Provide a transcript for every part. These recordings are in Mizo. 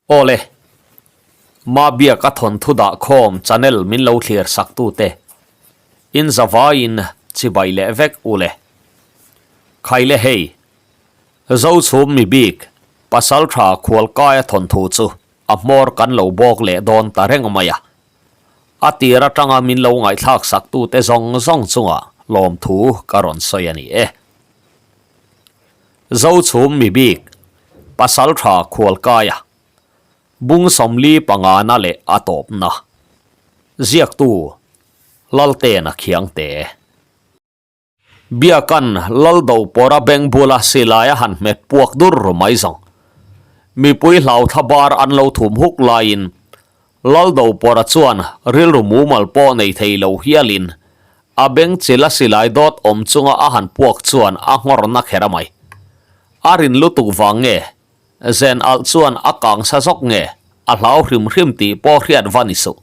Aw le, Mabiaka thawnthu dah khawm channel min lo thlir sak tute in zavaiin chibai leh vek u le. Khai le hei, Zochhum mi bik Pasaltha Khualkaia thawnthu chu a hmawr kan lo bawk leh dawn ta reng mai a. A tir atanga min lo ngaihthlak sak tute zawng zawng chungah lawmthu ka rawn sawi a ni e. Zochhum mi bik, Pasaltha Khualkaia, Bung 45 na leh a tawpna, Ziaktu, Laltena Khiangte. Biakan Laldo pawra beng bula silai a han hmet puak dur mai zawng. Mipui hlau thla bar an lo thum huk laiin Laldo pawra chuan rilru mumal pawh nei thei lo hialin a beng chila silai dawt awm chunga a han puak chuan a nghawr na kher a mai. A rin lutuk vang nge, zen alh chuan a kang sa zawk nge, a hlau hrim hrim tih pawh hriat va ni suh.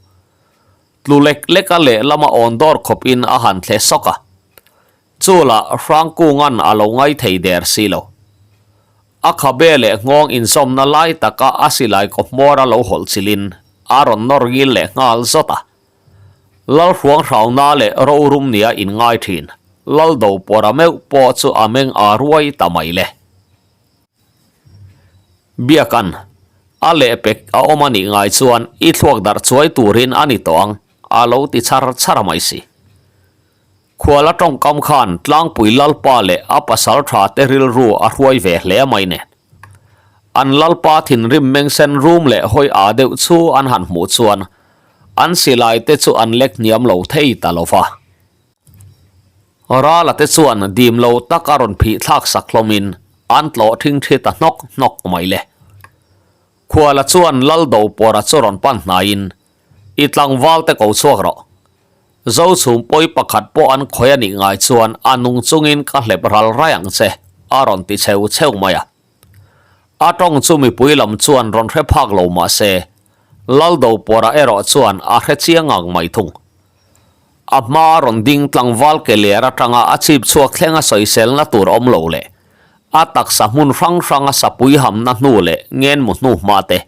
Tlu lek lek a lehlama awn dawr khawp in a han thle sawk a. Chu lah Hrangkunga'n a lo ngai thei der si lo. A khabe leh nghawng inzawmna lai taka a silai kaw hmawr a lo hawlh chilhin a rawn nawr ngil leh nghal zawt a. Lalhruang hrauna leh rorum nia inngai thin Laldo pawra meuh pawh chu a meng a ruai ta mai le. Biakan, a lehpek a awm a nih ngai chuan i thluak darh chuai turin a ni tawh ang, a lo ti char char mai si. Khuala tawngkam khan Tlangpui Lalpa leh a pasal tha te rilru a hruai ve hle mai nen. An Lalpa thinrim mengsen rum leh hawi aa deuh chu an han hmuh chuan an silai te chu an lek hniam lo thei ta lo va. Rala te chuan dim lo tak a rawn phih thlak sak hlawmin an tlawh thing thi ta hnawk hnawk mai le. Khuala chuan Laldo pawra chu rawn pan hnaiin I tlangval te ko chhuak rawh. Zochhum pawi pakhat pawh an khawi a nih ngai chuan a nung chungin ka hlep ral rai ang che, a rawn ti cheu cheu mai a. A tawng chu mipui lam chuan rawn hre phak lo mah se, Laldo pawrah erawh chuan a hre chiang ang mai thung. A hma a rawn ding tlangval ke ler atanga a chhip chhuak thleng a sawiselna tur awm lo leh a taksa hmun hrang hranga sapui hamna hnu leh ngenmu hnu hma te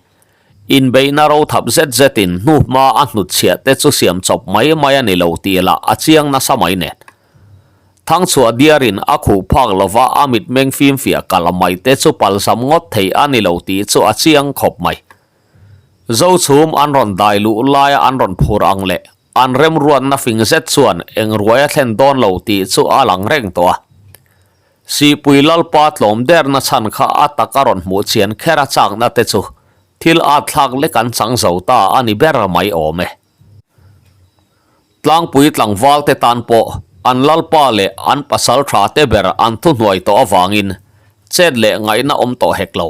Inbeihna ro thap zet zetin hnuhma a hnutchhiah te chu siam chawp mai mai a ni lo tih lah a chiang nasa mai nen. Thangchhuah diarin a khuh phak lova a mitmeng fimfiah kal mai te chu palzam ngawt thei a ni lo tih chu a chiang khawp mai. Zochhum an rawn dai luh laia an rawn phur ang leh an remruatna fing zet chuan eng ruai a thlen dawn lo tih chu a lang reng tawh a. Sihpui Lalpa tlawm derna chhan kha a tak a rawn hmuh chian kher a chakna te chu thil at thlak lek an chang zo ta a ni ber mai awm e. Tlangpui tlangval te tan pawh an Lalpa leh an pasal tha te ber an thuhnuai tawh avangin chet leh ngaihna awm tawh hek lo.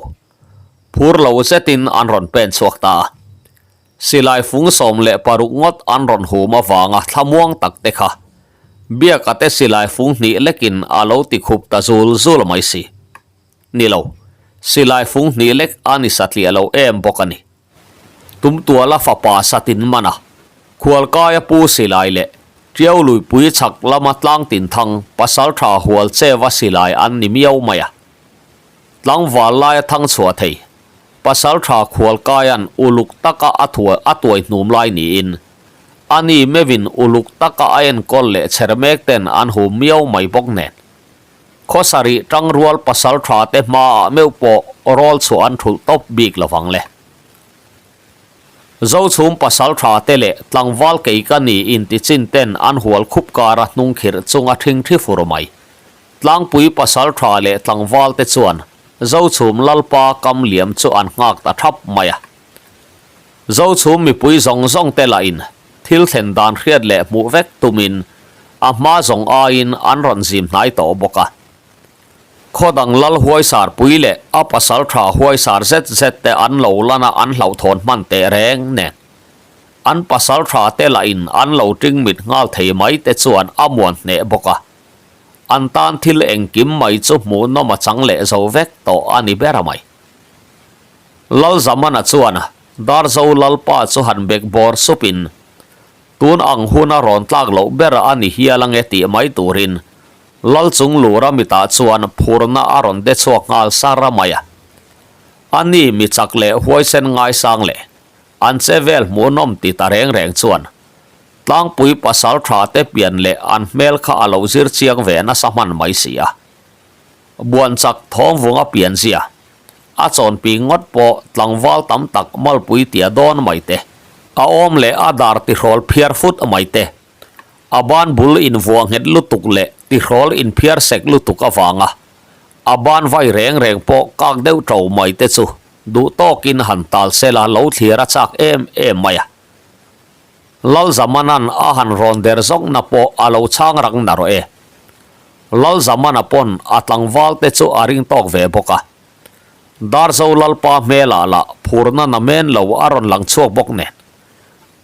Phur lo zetin an rawn pen chhuak ta a. Silai fung 16 ngawt an rawn hum avanga thlamuang tak te kha Biaka te silai fung hnih lekin a lo ti khup ta zul zul mai si. Ni lo, silai fung hnih lek a ni satliah lo em bawk a ni. Tumtuala fapa satin man a, Khualkaia pu silai leh Tiau luipui chhak lama tlangtin thang pasaltha hual cheva silai an ni miau mai a. Tlangval laia thang chhuah thei Pasaltha Khualkaia'n uluk taka a thuai a tuai hnum lai niin ani meuhin uluk taka a enkawl leh chher mek ten an hum miau mai bawk nen. Khawsarih tangrual pasaltha te hmaah meuh pawh rawl chhuah an thulh tawp bik lovang le. Zochhum pasaltha te leh tlangval kei ka ni intichin ten an hual khup kara hnungkhirh chunga thingthi fur mai. Tlangpui pasaltha leh tlangval te chuan Zochhum Lalpa kam liam chu an nghak ta thap mai a. Zochhum mipui zawng zawng te lahin thil thlen dan hriat leh hmuh vek tumin a hma zawng aiin an rawn zim hnai tawh bawk a. Khaw dang lal huaisar pui leh a pasal tha huaisar zet zet te an lo lan a an hlauhthawn hman teh reng nen. An pasal tha te lahin an lo ṭing mit nghal thei mai te chuan a muan hneh bawk a. An tan thil engkim mai chu hmuhnawm a chang leh zo vek tawh a ni ber a mai. Lal Zamana chuan Darzo Lalpa chu han bek bawr supin, Tun ang huna rawn tlak loh ber a ni hial ange tih mai turin Lal chung lura mitah chuan phurna a rawn de chhuak nghal sar a mai a. Ani mi chak leh huaisen ngaisang leh an che vel hmuhnawm ti ta reng reng chuan tlangpui pasal tha te pian leh an hmel kha a lo zir chiang ve nasa hman mai si a. Buan chak thawmvunga pian zia a chawnpi ngawt pawh tlangval tam tak malpui tia dawn mai te, a awm leh a dar tihrawl phiar fut mai te, a ban bul invuah nghet lutuk leh tihrawl inphiar sek lutuk avanga a ban vai reng reng pawh kak deuh ṭo mai te chu duh tawkin han tal sela lo thlir a chak em em mai a. Lalzamana'n a han rawn der zawkna pawh a lo chhang rang narawh e. Lalzamana pawn a tlangval te chu a ring tawk ve bawk a. Darzo Lalpa hmelah lah phurna namen lo a rawn lang chhuak bawk nen,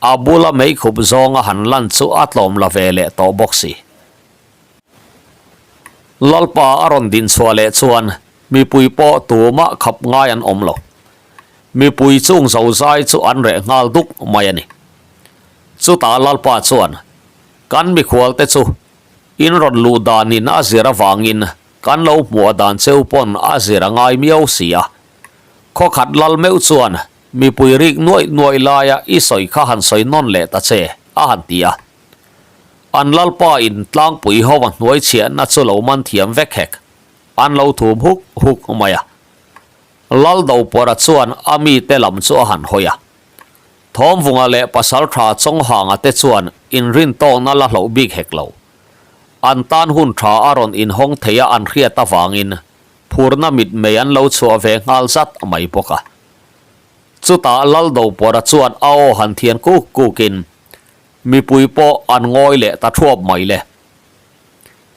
a bula meikhup zawnga han lan chu a tlawm la ve leh tawh bawk si. Lalpa a rawn din chhuah leh chuan mipui pawh tumah khap ngai an awm lo. Mipui chung zozai chu an reh nghal duk mai a ni. Chutah Lalpa chuan, Kan mikhualte chu in rawn luh danin a zir avangin kan lo hmuah dan cheu pawn a zir a ngai miau si a. Khawkhat lal meuh chuan mipui rik nuaih nuaih laia i sawi kha han sawi nawn leh ta che, a han ti a. An Lalpa in tlangpui ho a hnuai chhiahna chu lo man thiam vek hek, an lo thum huk huk mai a. Lal Dopawrha chuan a mite lam chu a han hawi a. Thawmvunga leh Pasaltha Chawnghanga te chuan inrintawkna la hloh bik hek lo. An tan hun tha a rawn inhawng thei a an hriat avangin phurna mitmei an lo chhuah ve nghal zat mai bawk a. Chutah Lal Dopawrha chuan a aw han thian kuk kukin mipui pawh an ngawi leh ta thuap mai le.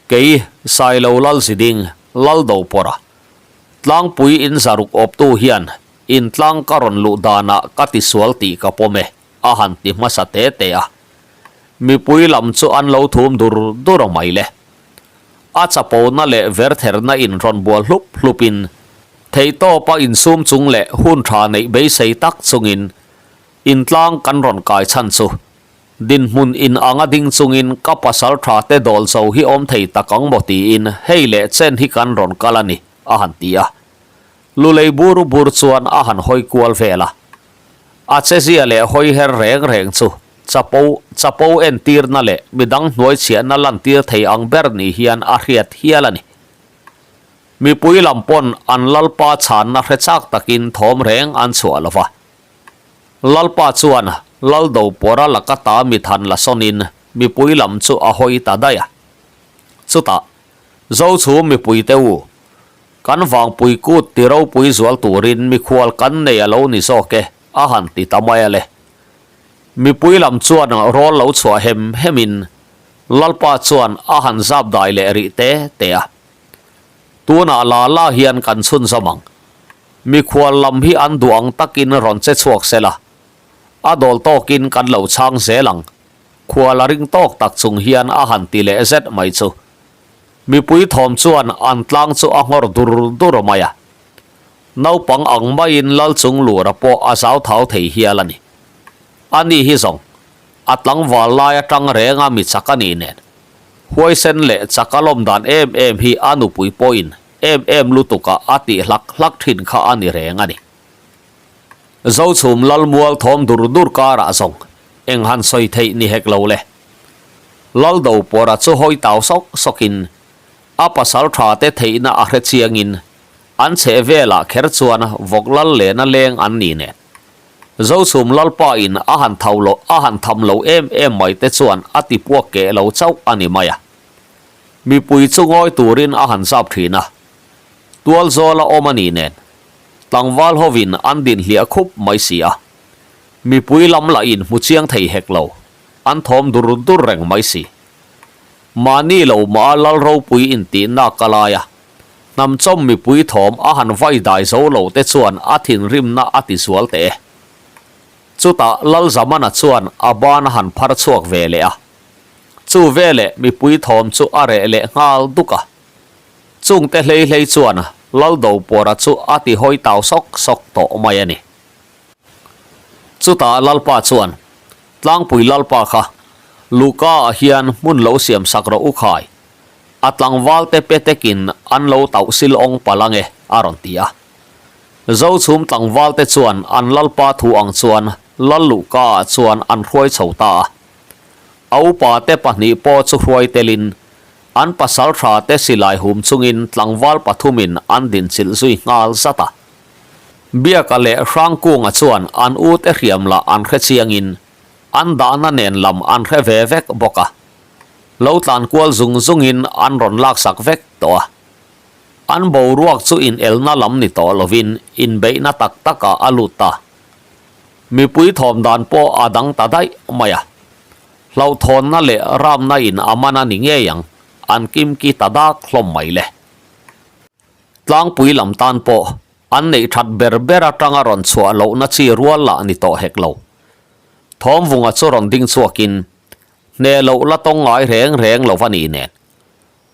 Kei, Sailo Lal Ziding, Lal Dopawrha, Tlangpui in zaruk awptu hian intlang ka rawn luh danah ka tisual tih ka pawm e, a han ti hmasa te te a. Mipui lam chu an lo thum dur dur mai le. A chapona leh vertherna in rawn bual hlup hlupin, theihtawpa insum chung leh hun tha neih beisei tak chungin intlang kan rawn kai chhan chu Dinhmun in anga ding chungin ka pasal tha te dawl zo hi awm thei tak ang maw tiin hei leh chen hi kan rawn kal a ni, a han ti a. Lulei bur bur chuan a han hawi kual vel a. A chezia leh hawi her reng reng chu chapo chapo entirna leh midang hnuai chhiahna lantir thei ang ber ni hian a hriat hial a ni. Mipui lam pawn an lalpa chhanna hre chak takin thawm reng an chhuah lo va. Lalpa chuan Laldopawra laka ta mithan la sawnin mipui lam chu a hawi ta daih a. Chutah, Zochhum mipuite u, kan vangpui kut ti ropui zual turin mikhual kan nei a lo ni zawk e, a han ti ta mai a le. Mipui lam chuan rawl lo chhuah hem hemin Lalpa chuan a han zap dai leh rih te te a. Tunah la la hian kan chhunzawm ang. Mikhual lam hi an duh ang takin rawn che chhuak se la, a dawl tawkin kan lo chhang zel ang, khual a ring tawk tak chung hian a han ti leh zet mai chu. Mipui thawm chuan an tlang chu a nghawr dur dur mai a. Naupang ang maiin lal chung lura pawh a zau thau thei hial a ni. Ani hi zawng, a tlangval lai atang renga mi chak a nih nen, huaisen leh chak a lawm dan em em hi a nupui pawhin em em lutuk a a tih hlak hlak thin kha a ni reng a ni. Zochhum Lalmual thawm dur dur karah zawng eng han sawi theih ni hek lo le. Laldopawra chu hawi tau sawk sawkin a pasal tha te theihna a hre chiangin an chheh velah kher chuan vawk lal lena leng an ni nen. Zochhum Lalpa in a han tho lo a han tham lo em em mai te chuan a ti puak keh lo chauh a ni mai a. Mipui chu ngawi turin a han zap thin a, tual zawla awm a nih nen tlangval hovin an din hliah khup mai si a, mipui lam lah in hmu chiang thei hek lo, an thawm dur dur reng mai si. Mahni lo mah a lal ropui intihnak a lai a, hnamchawm mipui thawm a han vai dai zo lo te chuan a thinrimna a ti zual teh e. Chutah Lalzamana chuan a ban a han phar chhuak ve leh a. Chu veleh mipui thawm chu a reh leh nghal duk a. Chungte hlei hlei chuan Laldopawra chu a ti hawi tau sawk sawk tawh mai a ni. Chutah Lalpa chuan, Tlangpui Lalpa kha, Luka ah hian hmun lo siam sak rawh u khai. A tlangvalte petekin an lo tauh sil awng palh ange, a rawn ti a. Zochhum tlangvalte chuan an lalpa thu ang chuan lal luhkaah chuan an hruai chho ta a. A upate pahnih pawh chu hruai telin an pasaltha te silai hum chungin tlangval pathumin an dinchilh zui nghal zat a. Biaka leh Hrangkunga chuan an ute hriam lah an hre chiangin an dahna nen lam an hre ve vek bawk a. Lo tlan kual zung zungin an rawn laksak vek tawh a. An boruak chu inelna lam ni tawh lovin inbeihna tak takah a lut ta. Mipui thawm dan pawh a dang ta daih mai a. Hlauhthawnna leh ramna in a man a ni ngei ang, an kimki ta dak hlawm mai le. Tlangpui lam tan pawh an neih that ber ber atanga rawn chhuah lohna chi rual lah ni tawh hek lo. Thawmvunga chu rawn ding chhuakin, Hneh loh la tawng ngai reng reng lo va ni nen.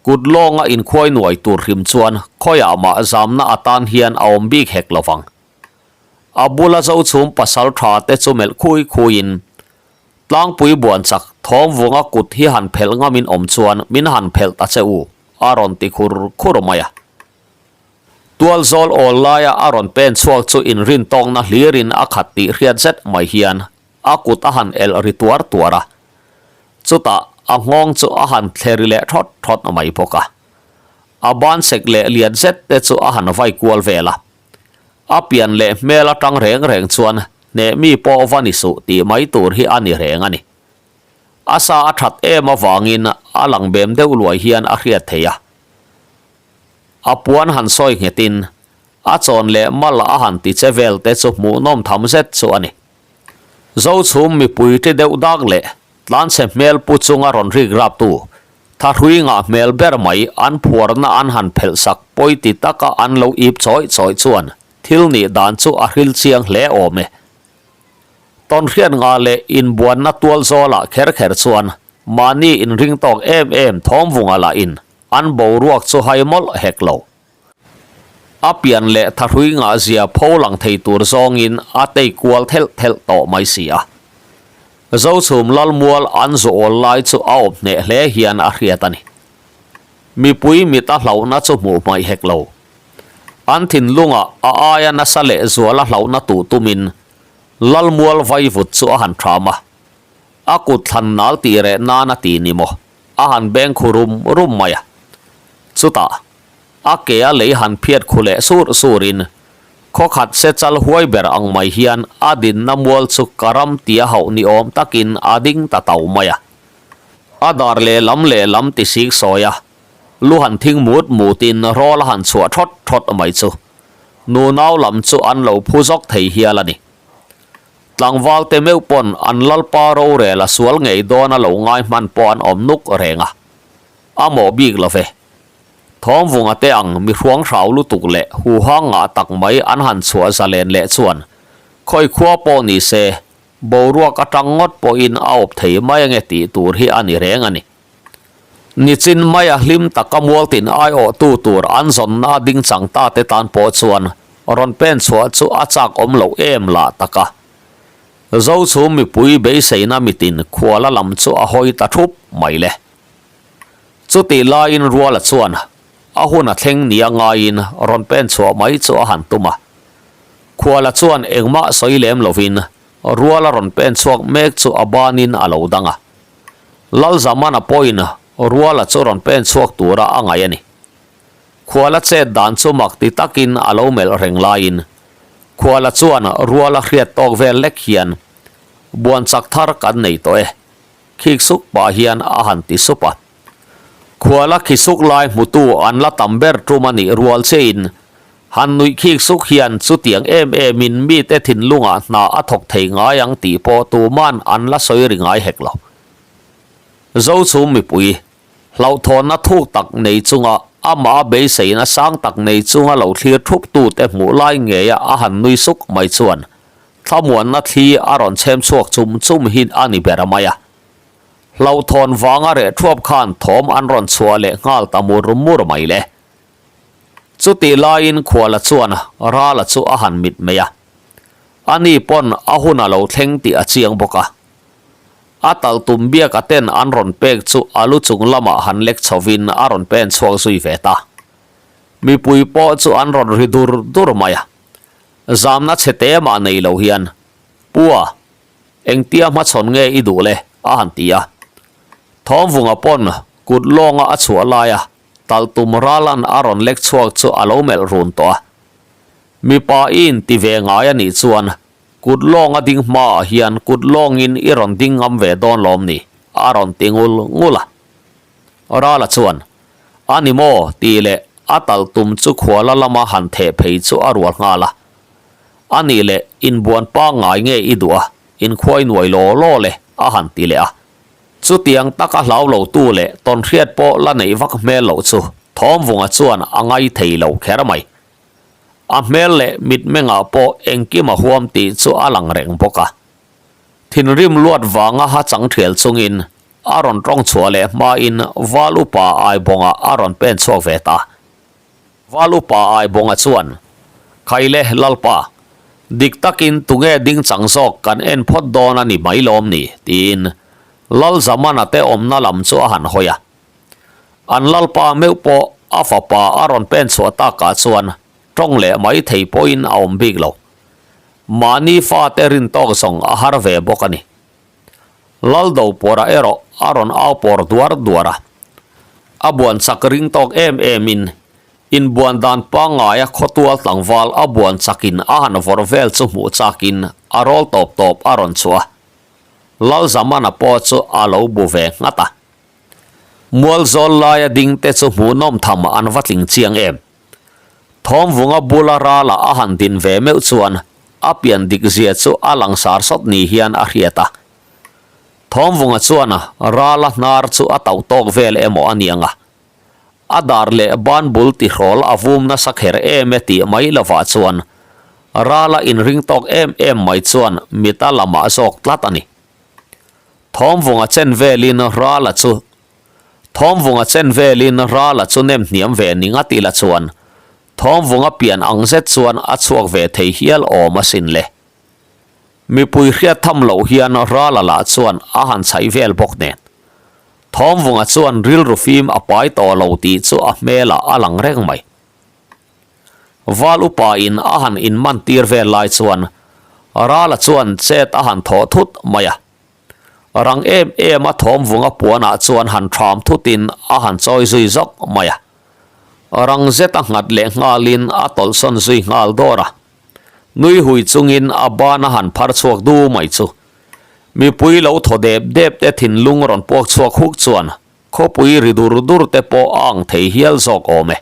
Kut lawnga inkhuai nuai tur hrim chuan khawiah mah zamna atan hian a awm bik hek lo vang. A bula Zochhum pasal tha te chu melh khui khuiin, Tlangpui buan chak thawmvunga kut hi han phelh ngamin awm chuan min han phelh ta che u, a rawn ti khur khur mai a. Tualzawl awl laia a rawn pen chhuak chu inrin tawkna hlirin a khat tih hriat zet mai hian a kut a han elh ri tuar tuar a. Chutah a nghawng chu a han thle ri leh thawt thawt mai bawk a. A ban sek leh lian zet te chu a han vai kual vel a. A pian leh hmel atang reng reng chuan hneh mi pawh va ni suh tih mai tur hi a ni reng a ni. A sa a that em avangin a lang bem deuh luai hian a hriat theih a. A puan han sawi nghetin a chawn leh mal a han ti che vel te chu hmuhnawm tham zet chu a ni. Zochhum mipui ṭi deuh dak leh tlanchhe hmel pu chunga rawn rik raptu thahrui ngah hmel ber mai an phuarna an han phelh sak pawi ti taka an lo ip chawih chawih chuan thil nih dan chu a hril chiang hle awm e. Tawnhriat ngah leh inbuanna tual zawlah kher kher chuan mahni inring tawk em em thawmvunga lahin an boruak chu hai mawlh hek lo. A pian leh thahrui ngah zia pho lang thei tur zawngin a tei kual thelh thelh tawh mai si a. Zochhum Lalmual an zuawl lai chu a awp hneh hle hian a hriat a ni. Mipui mit a hlauhna chu hmuh hmaih hek lo. An thinlungah a aia nasa leh zuala hlauhna tuh tumin Lalmual vaivut chu a han ṭham a. A kut thlan nal tih reh nan a ti ni maw? A han beng khu rum rum mai a. Chutah, a ke a lei han phiat khu leh sur surin, khaw khat se chal huai ber ang mai hian a dinna mual chu ka ram tia hauh ni awm takin a ding ta tau mai a. A dar lehlam lehlam ti sik sawi a, lu han thing mut mutin rawl a han chhuah thawt thawt mai chu nunau lam chu an lo phu zawk thei hial a ni. Tlangval te meuh pawn an lalpa rorel a sual ngei dawn a lo ngai hman pawh an awm nuk reng a, a mawh bik lo ve. Thawmvunga te ang mi hruang hrau lutuk leh huhang ngah tak mai an han chhuah zalen leh chuan khawi khua pawh ni se boruak atang ngawt pawhin a awp thei mai ange tih tur hi a ni reng a ni. Nichin maia hlim taka mualtin aiawhtu tur an zawnna a ding chang ta te tan pawh chuan rawn pen chhuah chu a chak awm loh em lah tak a. Zochhum mipui beiseina mitin khuala lam chu a hawi ta thup mai le. Chutih laiin Ruala chuan a hun a thleng nia ngaiin rawn pen chhuah mai chu a han tum a. Khuala chuan engmah sawi lem lovin Ruala rawn pen chhuak mek chu a banin a lo dang a. Lalzamana pawhin Ruala chu rawn pen chhuak tura a ngaih a ni. Khuala chet dan chu mak ti takin a lo melh reng laiin Khuala chuan Ruala hriat tawk vel lek hian buan chak thar kan nei tawh e, khik suk pah hian a han ti sup a. Khuala khi suk lai hmutu an la tam ber tum a nih rual chein han nuih khik suk hian chutiang em emin mite thinlungah hna a thawk thei ngai ang tih pawh tuman an la sawi ri ngai hek lo. Zochhum mipui hlauhthawnna thuk tak nei chunga amah a beiseina sang tak nei chunga lo thlir thup tute hmuh lai ngeia a han nui suk mai chuan thlamuanna thli a rawn chhem chhuak chum chum hi a ni ber mai a. Hlauhthawn vanga reh thuap khan thawm an rawn chhuah leh nghal ta mur mur mai le. Chutih laiin Khuala chuan Rala chu a han mit mai a. Ani pawn a hun a lo thleng tih a chiang bawk a. A tal tum biak a ten an rawn pek chu a lu chung lamah han lek chhovin a rawn pen chhuak zui ve ta. Mipui pawh chu an rawn ri dur dur mai a. Zamna chhe te mah nei lo hian, Pua, engtia hmachhawn nge i duh le? a han ti a. Thawmvunga pawn kut lawnga a chhuah laia taltum ralan a rawn lek chhuak chu a lo melh run tawh a. Mipa i inti ve ngai a nih chuan kut lawnga ding hmaah hian kut lawngin i rawn ding ngam ve dawn lawm ni? a rawn ti ngul ngul a. Rala chuan, A ni maw? tih leh a talh tum chu khuala lama han theh phei chu a rual nghal a. A nih leh inbuan pangngai nge i duh a, inkhuai nuai law law le, a han ti leh a. Chutiang taka hlau lo tu leh tawnhriat pawh la neih vak hmel loh chu Thawmvunga chuan a ngai thei lo kher mai. A hmel leh mitmengah pawh engkim a huam tih chu a lang reng bawk a. Thinrim luat vanga ha chang thial chungin a rawn tawng chhuah leh hmain Val Upa Aibawnga a rawn pen chhuak ve ta. Val Upa Aibawnga chuan, Khaile Lalpa, dik takin tunge ding chang zawk kan en phawt dawn a ni mai lawm ni? tiin Lal Zamana te awmna lam chu a han hawi a. An Lalpa meuh pawh a fapa a rawn pen chhuah takah chuan tawng leh mai thei pawhin a awm bik lo. Mahni fate rin tawk zawng a har ve bawk a ni. Laldo pawrah erawh a rawn au pawr duar duar a. A buan chak ring tawk em emin inbuan dan pangngaia khawtual tlangval a buan chakin a han vawrh vel chu hmuh chakin a rawl tawp tawp a rawn chhuah a. Lalzamana pawh chu a lo bu ve nghat a. Mualzawl laia ding te chu hmuhnawm tham an va tling chiang em. Thawmvunga bula rala a han din ve meuh chuan a pian dik zia chu a langsar sawt ni hian a hriat a. Thawmvunga chuan rala hnar chu a tauh tawk vel emaw a niang a. A dar leh ban bul tihrawl a vum nasa kher em e tih mai lovah chuan rala inring tawk em em mai chuan mit a lamah zawk tlat a ni. Thawmvunga chen velin rala chu Thawmvunga chen velin Rala chu nem hniam ve ni ngat ila chuan Thawmvunga pian ang zet chuan a chhuak ve thei hial awm asin le. Mipui hriat tham loh hian Rala lah chuan a han chhaih vel bawk nen. Thawmvunga chuan rilru fim a pai tawh lo tih chu a hmelah a lang reng mai. Val upa in a han inman tir vel lai chuan Rala chuan chet a han thawh thut mai a. Rang em em a thawmvunga puanah chuan han ṭham thutin a han chawi zui zawk mai a. Rang zet a nghat leh nghalin a tawlhsawn zui nghal dawr a. Nui hui chungin a ban a han phar chhuak du mai chu. Mipui lo thaw dep dep te thinlung rawn puak chhuak huk chuan khawpui ri dur dur te pawh a ang thei hial zawk awm e.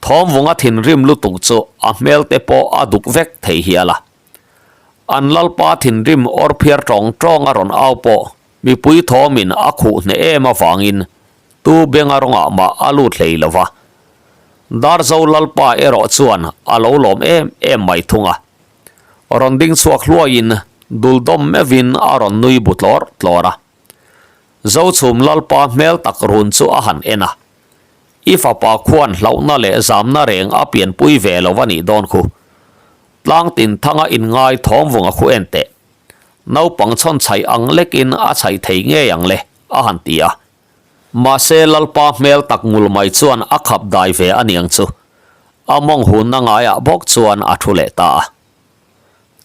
Thawmvunga thinrim lutuk chu a hmel te pawh a duk vek thei hial a. An lalpa thinrim awr phiar tawng tawng a rawn au pawh mipui thawmin a khuh hneh em avangin tu benga rawngah mah a lut hlei lo va. Darzo lalpa erawh chuan a lo lawm em em mai thung a. Rawn ding chhuak hluaiin dul dawm meuhin a rawn nui bu tlawr tlawr a. Zochhum lalpa hmel tak run chu a han en a. I fapa khuan hlauhna leh zamna reng a pianpui ve lo a nih dawn khu. Tlang tin thanga inngai thawmvunga khu en teh. Naupang chhawn chhaih ang lekin a chhaih thei ngei ang le, a han ti a. Mahse Lalpa hmel tak ngul mai chuan a khap dai ve a niang chu. A mawng hunna ngaiah bawk chuan a thu leh ta a.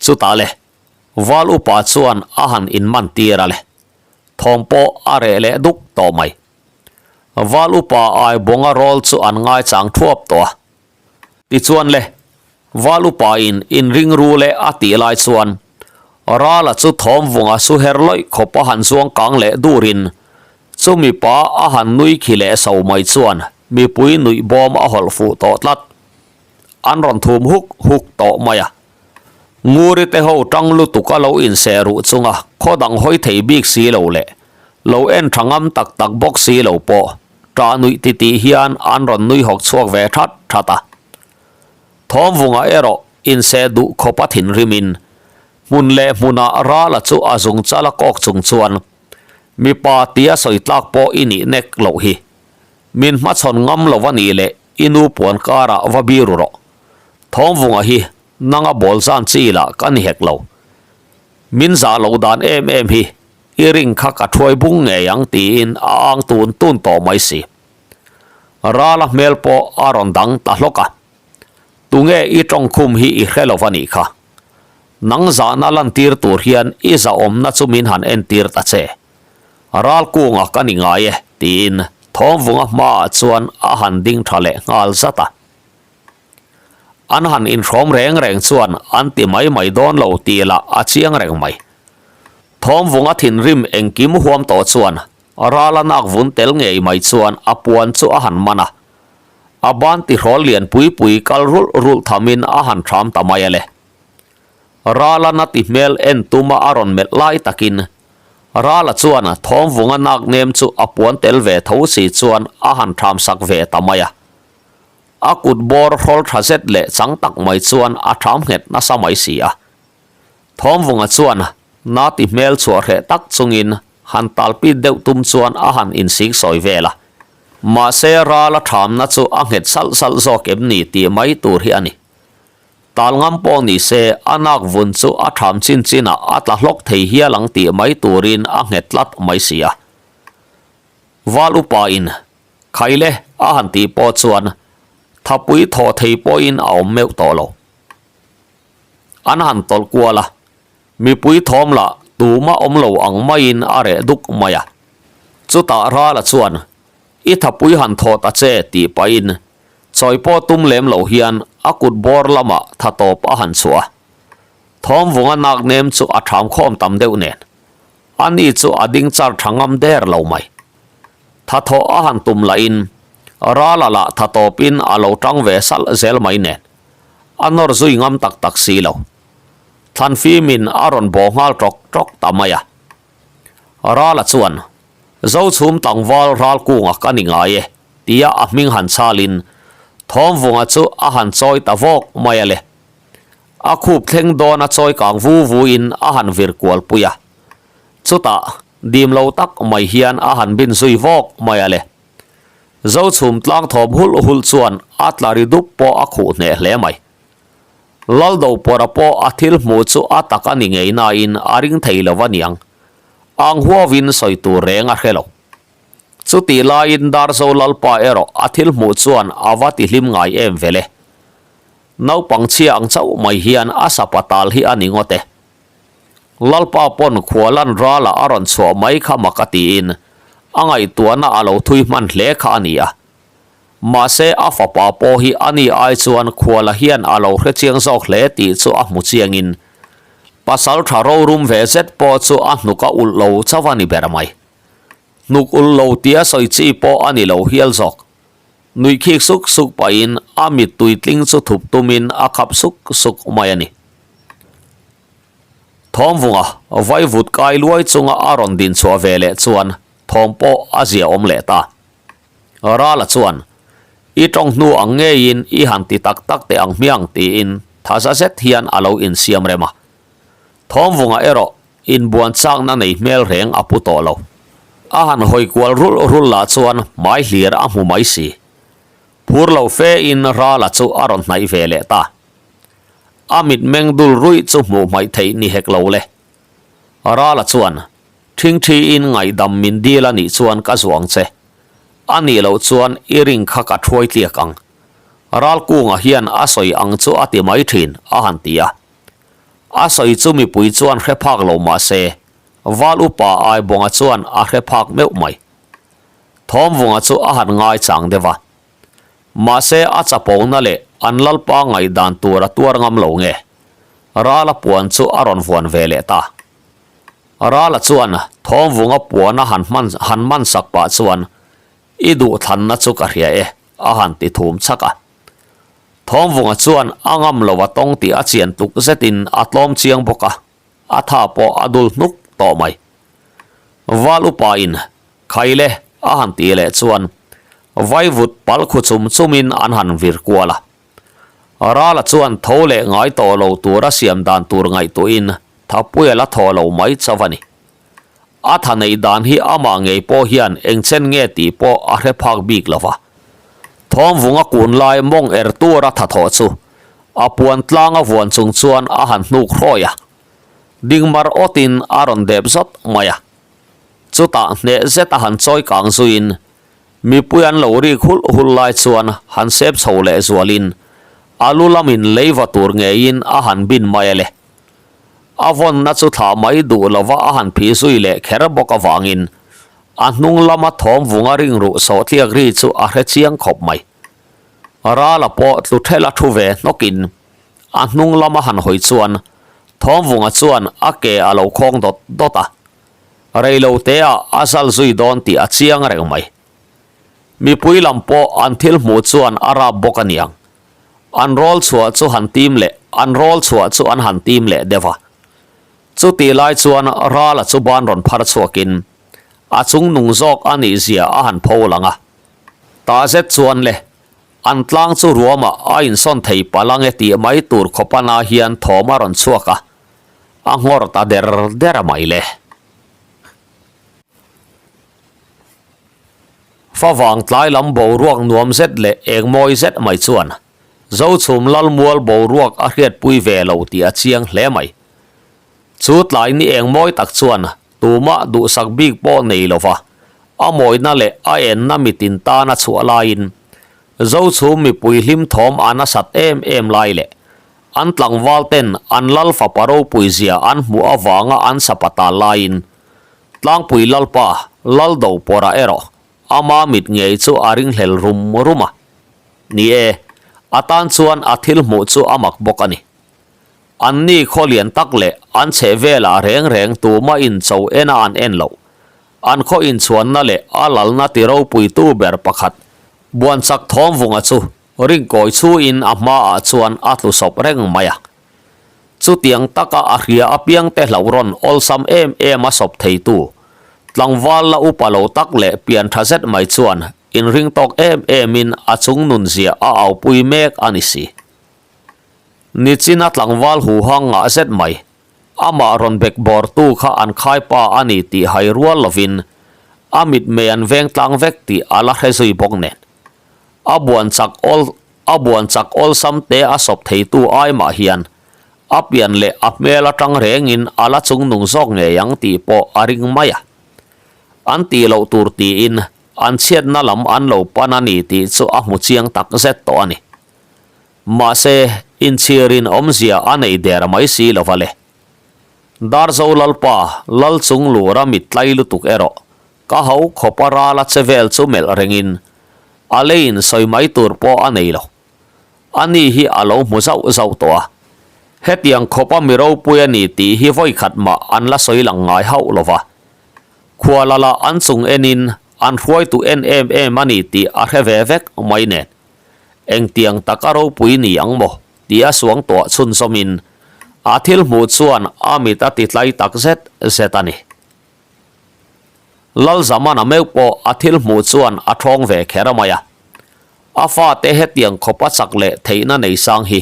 Chutah le, Val upa chuan a han inman tir a le. Thawm pawh a reh leh duk tawh mai. Val upa Aibawnga rawl chu an ngaichang thuap tawh a. Tichuan le, Val upa in inring ru leh a tih lai chuan Rala chu thawmvunga su her lawih khawp a han zuang kang leh durin chumi pa a han nui khi leh so mai chuan mipui nuih bawm a hawlh fuh tawh tlat. An rawn thum huk huk tawh mai a. Nguri te ho tang lutuk a lo inseh ruh chunga khaw dang hawi thei bik si lo leh lo en tha ngam tak tak bawk si lo pawh Ṭah nuih titih hian an rawn nui hawk chhuak ve that that a. Thawmvunga erawh inseh duh khawp a thinrimin hmun leh hmunah Rala chu a zung chal a kawk chung chuan mipa tia sawi tlak pawh i nih nek loh hi. Min hmachhawn ngam lo a nih leh i nu puan karah va biru rawh. Thawmvunga hi nanga bawl zan chi lah ka ni hek lo. Min zah loh dan em em hi I ring kha ka thuai bung ngei ang tiin a ang tun tun tawh mai si. Rala hmel pawh a rawn dang ta hlawk a. Tunge i tawngkhum hi i hre lo va nih kha. Nang zahna lantir tur hian i zahawmna chu min han entir ta che. Ralkunga ka ni ngai e, tiin Thawmvunga hmaah chuan a han ding tha leh nghal zat a. An han inhrawm reng reng chuan an ti mai mai dawn lo tih lah a chiang reng mai. Thawmvunga thinrim engkim huam tawh chuan Rala nak vun tel ngei mai chuan a puan chu a han man a. A ban tihrawl lian pui pui kal rulh rulh thamin a han thram ta mai a le. Rala na ti hmel en tuma a rawn melh lai takin Rala chuan Thawmvunga nak nem chu a puan tel ve tho si chuan a han thram sak ve ta mai a. A kut bawr hrawl tha zet leh chang tak mai chuan a thram nghet nasa mai si a. Thawmvunga chuan na ti hmel chhuah hreh tak chungin han talpit deuh tum chuan a han insik sawi vel a. Mahse Rala thamna chu a nghet salh salh zawk em ni tih mai tur hi a ni. Tal ngam pawh ni se a nak vun chu a tham chin chinah a tla hlawk thei hial ang tih mai turin a nghet tlat mai si a. Val upa in Khaile a han tih pawh chuan thapui thawh thei pawhin a awm meuh tawh lo. An han tawlh kual a, mipui thawm lah tuma awm lo ang maiin a reh duk mai a. Chutah Rala chuan, I thapui han thawh ta che tih pahin chawi pawh tum lem lo hian a kut bawr lamah tha tawp a han chhuah a. Thawmvunga nak nem chu a ṭham khawm tam deuh nen, ani chu a ding char ṭha ngam der lo mai. Tha thawh a han tum lahin Rala lah tha tawpin a lo ṭang ve salh zel mai nen, a nawr zui ngam tak tak si lo. Thlanfimin a rawn bawh nghal ṭawk ṭawk ta mai a. Rala chuan, Zochhum tlangval Ralkunga ka ni ngai e, tia a hming han chhalin Thawmvunga chu a han chawi ta vawk mai a le. A khup thleng dawn a chawi kang vu vuin a han vir kual pui a. Chutah, dim lo tak mai hian a han bin zui vawk mai a le. Zochhum tlang thawm hulh hulh chuan a tla ri dup pawh a khuh hneh hle mai. Laldo pawra pawh a thil hmuh chu a tak a ni ngei nain a ring thei lo a niang. Ang huauin sawi tur reng a hre lo. Chutih laiin Darzo Lalpa erawh a thil hmuh chuan a va ti hlim ngai em vele. Naupang chhia ang chauh mai hian a sapa tal hi a ni ngawt e. Lalpa pawn khualan rala a rawn chhuah mai kha mak a tiin a ngaihtuahna a lo thui hman hle kha a ni a. Mahse a fapa pawh hi a ni ai chuan khuala hian a lo hre chiang zawk hle tih chu a hmu chiangin pasal tha rorum ve zet pawh chu a hnuk a ulh lo chauh a ni ber mai. Hnuk ulh lo tia sawi chi pawh a ni lo hial zawk. Nuih khik suk suk pahin a mittui tling chu thup tumin a khap suk suk mai a ni. Thawmvunga vaivut kai luai chunga a rawn din chhuah ve leh chuan thawm pawh a zia awm leh ta. Rala chuan, I tawng hnu ang ngeiin i han ti tak tak teh ang hmiang tiin thaza zet hian a lo insiam rem a. Thawmvunga erawh inbuan chakna nei hmel reng a pu tawh lo. A han hawi kual rulh rulh lah chuan hmai hlir a hmu mai si. Phur lo fe in Rala chu a rawn hnaih ve leh ta. A mitmeng dul ruih chu hmuh hmaih theih ni hek lo le. Rala chuan, Thingthi in ngaihdam min dil a nih chuan ka zuang che. A nih loh chuan i ring kha ka thuai tliak ang. Ralkunga hian a sawi ang chu a ti mai thin, a han ti a. A sawi chu mipui chuan hre phak lo mah se, Val upa Aibawnga chuan a hre phak meuh mai. Thawmvunga chu a han ngai chang deuh a. Mahse a chapona leh an lalpa ngaihdan tur a tuar ngam lo nge? Rala puan chu a rawn vuan ve leh ta. Rala chuan Thawmvunga puana han hman han man sak pah chuan I duhthlanna chu ka hria e a han ti thum chhak a. Thawmvunga chuan a ngam lo a tawng tih a chian tluk zetin a tlawm chiang bawk a, a tha pawh a dul hnuk tawh mai. Val upa in Khaile a han tih leh chuan vaivut pal khu chum chumin an han vir kual a. Rala chuan tho leh ngai tawh lo tura siam dan tur ngaihtuahin Thapuia la thaw lo mai chauh a ni. A tha neih dan hi amah ngei pawh hian eng chen nge tih pawh a hre phak bik lo va. Thawmvunga kun lai mawng er tura tha thawh chu a puan tlang a vuan chung chuan a han hnuk hrawi a. Dingmar awtin a rawn dep zawt mai a. Chutah hneh zet a han chawi kang zuiin mipui an lo rik hulh hulh lai chuan han sep chho leh zualin. A lu lamin leiva tur ngeiin a han bin mai a le. A vawnna chu thlah mai duh lova a han phih zui leh kher bawk avangin a hnung lama thawm vunga ringruh sawhtliak ri chu a hre chiang khawp mai. Rala pawh tlu thela thu ve hnawkin a hnung lama han hawi chuan thawm vunga chuan a ke a lo khawng dawt dawt a, reiloteah a zal zui dawn tih a chiang reng mai. Mipui lam pawh an thil hmuh chuan a rap bawk a niang. An rawl chhuah chu han tim leh an rawl chhuah chu an han tim leh deuh a. Chutih lai chuan Rala chu ban rawn phar chhuakin a chung nung zawk a nih zia a han pho lang a. Tah zet chuan le, an tlang chu ruamah a insawn thei palh ange tih mai tur khawpana hian thawm a rawn chhuak a, a nghawr ta der der mai le. Favang tlai lam boruak nuam zet leh eng mawi zet mai chuan Zochhum Lalmual boruak a hriatpui ve lo tih a chiang hle mai. Chu tlai ni eng mawi tak chuan tumah duhsak bik pawh nei lova a mawina leh a enna mitin tan a chhuah laiin Zochhum mipui hlim thawm a nasat em em lai leh an tlangval ten an lal fapa ropui zia an hmuh avanga an sapatal laiin Tlangpui Lalpa, Laldo pawrah erawh ama mit ngei chu a ringhlel rum rum a. Ni e, a tan chuan a thil hmuh chu a mak bawk a ni. Anni khaw lian tak leh an chheh velah reng reng tumah in cho ena an en loh. An khaw inchhuanna leh a lalna ti ropuitu ber pakhat, Buanchak Thawmvunga chu ringkawi chhuin a hmaah chuan a tlu sawp reng mai a. Chutiang taka a hria apiangte hlauh rawn awlsam em em a sawp theitu, tlangval la upa lo tak leh pian tha zet mai chuan inring tawk em emin a chung nunzia a aupui mek a ni si. Nichina tlangval huhang ngah zet mai, amah rawn bek bawrtu kha an khaipa a ni tih hai rual lovin a mitmei an veng tlang vek tih a la hre zui bawk nen. A buan chak awl a buan chak awlsam te a sawp theitu ai mah hian a pian leh a hmel atang rengin a la chungnung zawk ngei ang tih pawh a ring mai a. An tih loh tur tiin an chhiatna lam an lo pan a ni tih chu a hmu chiang tak zet tawh a ni. Mahse, inchhirin awmzia a nei der mai si lo va le. Darzo Lalpa, Lalchunglura mit tlai lutuk erawh Ka ho khawp a ral a che vel chu melh rengin a leiin sawi mai tur pawh a nei lo. Ani hi a lo hmu zauh zauh tawh a. Hetiang khawpa mi ropui a ni tih hi vawi khat mah an la sawi lang ngai hauh lo va. Khuala lah an chung enin an hruaitu en em em a ni tih a hre ve vek mai nen. Engtiang taka ropui ni ang maw tih a suang tuah chhunzawmin a thil hmuh chuan a mit a ti tlai tak zet zet a ni. Lalzamana meuh pawh a thil hmuh chuan a thawng ve kher mai a. A fate hetiang khawp a chak leh theihna nei sang hi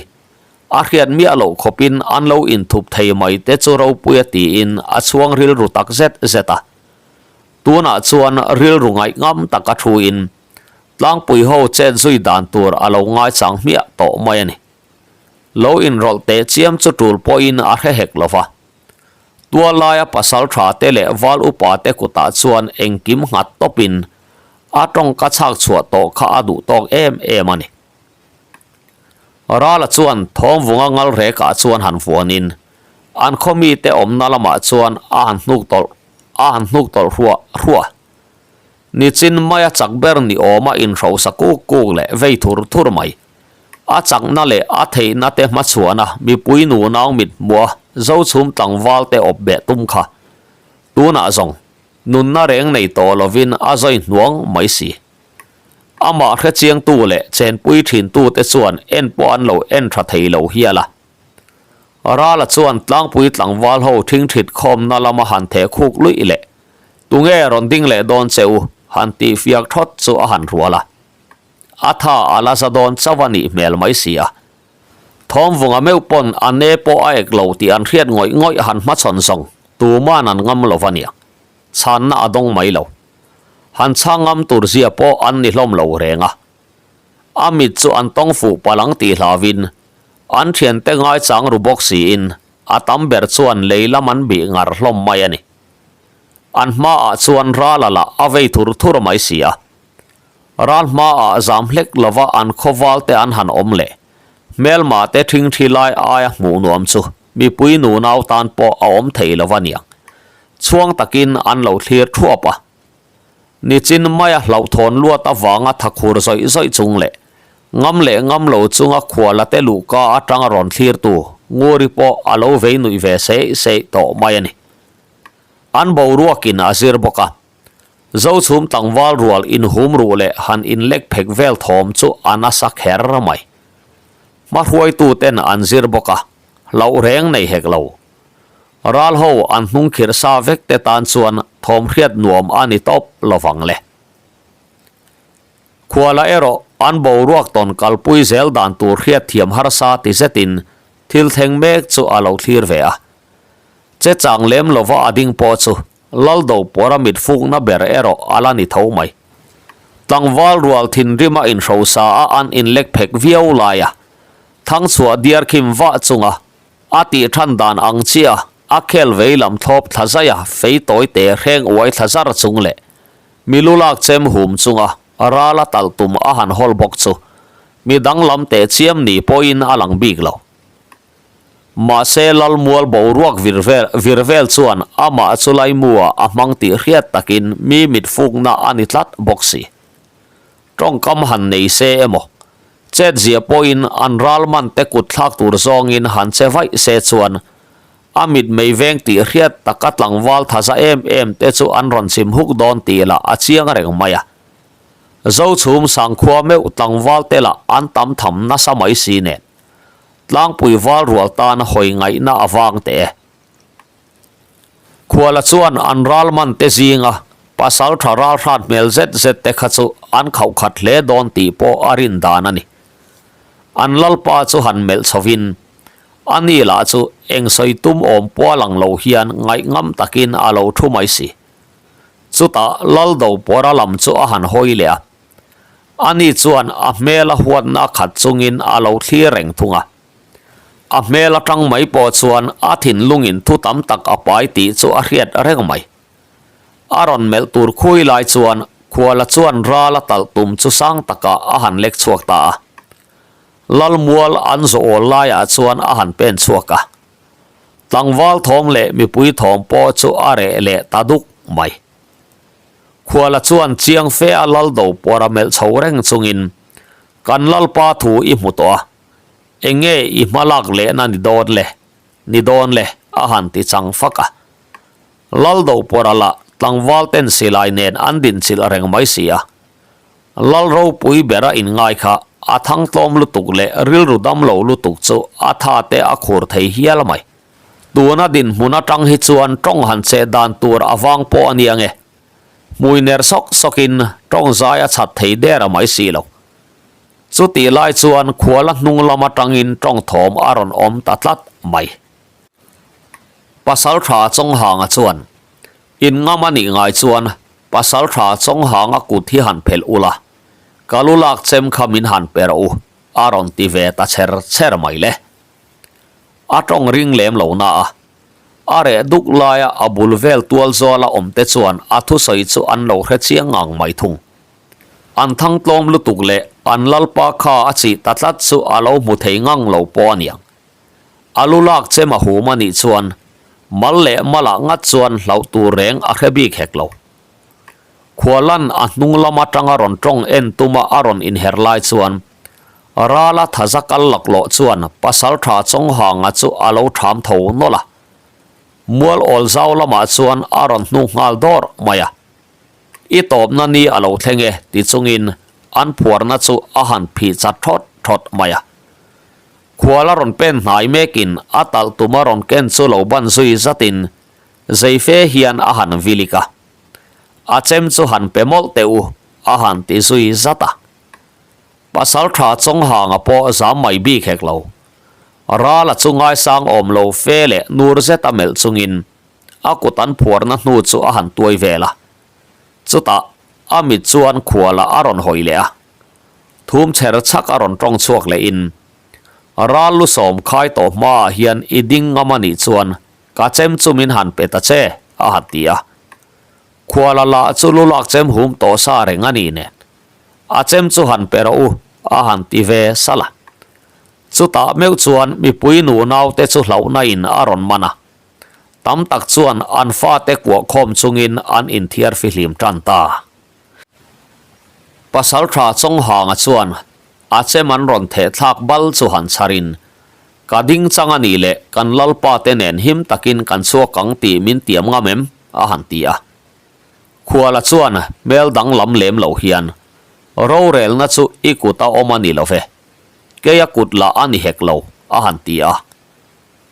a hriat miah loh khawpin an lo inthup thei mai te chu ropui a tiin a chhuang rilru tak zet zet a. Tunah chuan rilru ngaih ngam taka thuin tlangpui ho chet zui dan tur a lo ngaichang hmiah tawh mai a ni. Lo inrawlh teh chiam chu tul pawhin a hre hek lo va. Tualaia pasal tha te leh val upa te kutah chuan engkim nghat tawpin a tawngka chhak chhuah tawh kha a duh tawk em em a ni. Rala chuan Thawmvunga ngal rekah chuan han vuanin an khaw mite awmna lamah chuan a han hnuk tawlh a han hnuk tawlh hruah hruah. Nichin maia chak ber ni awma inhrosa kuk kuk leh vei thur thur mai. A chakna leh a theihna te hmachhuana mipui nunau mit hmuha Zochhum tlangval te awp beh tum kha. Tunah zawng, nunna reng nei tawh lovin a zawi hnuang mai si. Amah hrechiangtu leh chenpui thintu te chuan en pawh an lo en tha thei lo hial a. Rala chuan tlangpui tlangval ho thingthit khawmna lama han theh khuk luih leh Tunge rawn ding leh dawn che u? han tih fiak thawt chu a han rual a. A tha a la za dawn chauh a nih hmel mai si a. Thawmvunga meuh pawn a ne pawh a ek lo tih an hriat ngawih ngawih han hmachhawn zawng tuman an ngam lo va nia. Chhanna a dawng mai lo. Han chhang ngam tur zia pawh an ni hlawm lo reng a. A mit chu an tawng fuh palh ang tih hlauin an thiante ngaichang ru bawk siin a tam ber chuan lei lam an bih ngar hlawm mai a ni. An hmaah chuan rala lah a vei thur thur mai si a. Ral hmaah zam hlek lova an khawval te an han awm leh. Hmelma te ṭhingṭhi lai aia hmuh nuam chu mipui nunau tan pawh a awm thei lo a niang. Chhuang takin an lo thlir ṭhuap a. Nichin maia hlauhthawn luat avanga thakhur zawih zawih chung leh ngam leh ngam lo chunga khuala te luhka atanga rawn thlirtu Nguri pawh a lo vei nuih ve seih seih tawh mai a ni. An boruakin a zir bawk a. Zochhum tlangval rual inhum ruh leh han inlek phek vel thawm chu a nasa kher mai. Hmahruaituten an zir bawk a, hlauh reng nei hek lo. Ral ho an hnung khirh sa vek te tan chuan thawm hriat nuam a ni tawp lovang le. Khuala erawh an boruak tawn kalpui zel dan tur hriat thiam harsa ti zetin thil thleng mek chu a lo thlir ve a. Che chang lem lova a ding pawh chu Laldo pawra mit fukna ber erawh a la ni tho mai. Tlangval rual thinrima inhrosa a an inlek phek viau laia Thangchhuah diar khim vah chunga a tih than dan ang chiah a khel vei lam thlawp thla zaia fei tawi te hreng uai thla zar chung leh mi lu lak chem hum chunga rala talh tum a han hawl bawk chu mi danglam teh chiam ni pawhin a lang bik lo. Mahse Lalmual boruak vir vel vir vel chuan amah chu laimu-ah a hmang tih hriat takin mi mit fukna a ni tlat bawk si. Tawngkam han nei se emaw, chet zia pawhin an ral man te kut thlak tur zawngin han che vaih se chuan a mit mei veng tih hriat taka tlangval thaza em em te chu an rawn chim huk dawn tih lah a chiang reng mai a. Zochhum sangkhua meuh tlangval te lah an tam tham nasa mai si nen. Tlangpui val rual tan hawi ngaihna a vang teh e. Khuala chuan an ral man te zinga pasal tha ral hrat hmel zet zet te kha chu an khauh khat hle dawn tih pawh a rin dan a ni. An lalpa chu han melh chhovin a ni lah chu eng sawi tum awm pawh a lang lo hian ngaih ngam takin a lo thu mai si. Chutah Laldo pawra lam chu a han hawi leh a. Ani chuan a hmel a huatna a khat chungin a lo thlir reng thung a. A hmel atang mai pawh chuan a thinlungin thu tam tak a pai tih chu a hriat reng mai. A rawn melh tur khui lai chuan Khuala chuan ral a talh tum chu sang takah a han lek chhuak ta a. Lalmual an zawh awl laiah chuan a han pen chhuak a. Tlangval thawm leh mipui thawm pawh chu a reh leh ta duk mai. Khuala chuan chiang fe a lal do pawr a melh chho reng chungin, Kan lalpa thu i hmu tawh a, eng nge i hma lak lehna ni dawn le, ni dawn le, a han ti chang fak a. Lal do pawr a lah tlangval ten silai nen an dinchilh reng mai si a. Lal ropui bera inngai kha a thang tlawm lutuk leh rilru dam lo lutuk chu a tha te a khur thei hial mai. Tuna dinhmun atang hi chuan tawng han cheh dan tur a vang pawh a nia nge. Hmui ner sawk sawkin tawng zai a chhat thei der a mai si lo. Chutih lai chuan khuala hnung lam atangin tawng thawm a rawn awm ta tlat mai. Pasaltha Chawnghanga chuan, In ngam a nih ngai chuan Pasaltha Chawnghanga kut hi han phelh ula, ka lu lak chem kha min han pe rawh u, a rawn ti ve ta chher chher mai le. A tawng ring lem lo na a, a reh duk laia a bul vel tual zuala awm te chuan a thusawi chu an lo hre chiang ngang mai thung. An thang tlawm lutuk leh an lalpa kha a chih ta tlat chu a lo hmu thei ngang lo pawh a niang. A lu lak chem a hum a nih chuan mal leh malah ngat chuan hlauh tur reng a hre bik hek lo. Khualan a hnung lam atanga rawn tawng en tuma a rawn inher lai chuan Rala thaza kal laklawh chuan Pasaltha Chawnghanga chu a lo tham tho nawlh a. Mual awl zau lamah chuan a rawn hnu nghal dawr mai a. I tawpna ni a lo thleng e ti chungin an phuarna chu a han phih chat thawt thawt mai a. Khual a rawn pen hnai mekin a talh tum a rawn ken chu lo ban zui zatin zei fe hian a han vilik a. A chem chu han pe mawlh teh u a han ti zui zat a. Pasal tha Chawnghanga pawh zam mai bik hek lo. Rala chu ngaisang awm lo fe leh nur zet a melh chungin a kut an phuarna hnu chu a han tuai vel a. Chutah a mit chuan khualah a rawn hawi leh a. Thum chher chhak a rawn tawng chhuak lehin, Ral lu sawm khai tawh hmaah hian i ding ngam a nih chuan ka chem chu min han pe ta che, a han ti a. Khuala lah chu lu lak chem hum tawh sa reng a nih nen. A chem chu han pe rawh u, a han ti ve salh a. Chutah meuh chuan mipui nu naute chu hlauhna in a rawn man a. Tam tak chuan an fate kuah khawm chungin an inthiar fihlim tan ta. Pasaltha Chawnghanga chuan a chem an rawn theh thlak bal chu han chharin, Ka ding chang a nih leh kan lalpa te nen him takin kan chhuak ang tih min tiam ngam em? a han ti a. Khuala chuan hmel danglam lem lo hian, Rorelna chu i kut a awm a ni lo ve. Kei a kut lah a ni hek lo, a han ti a.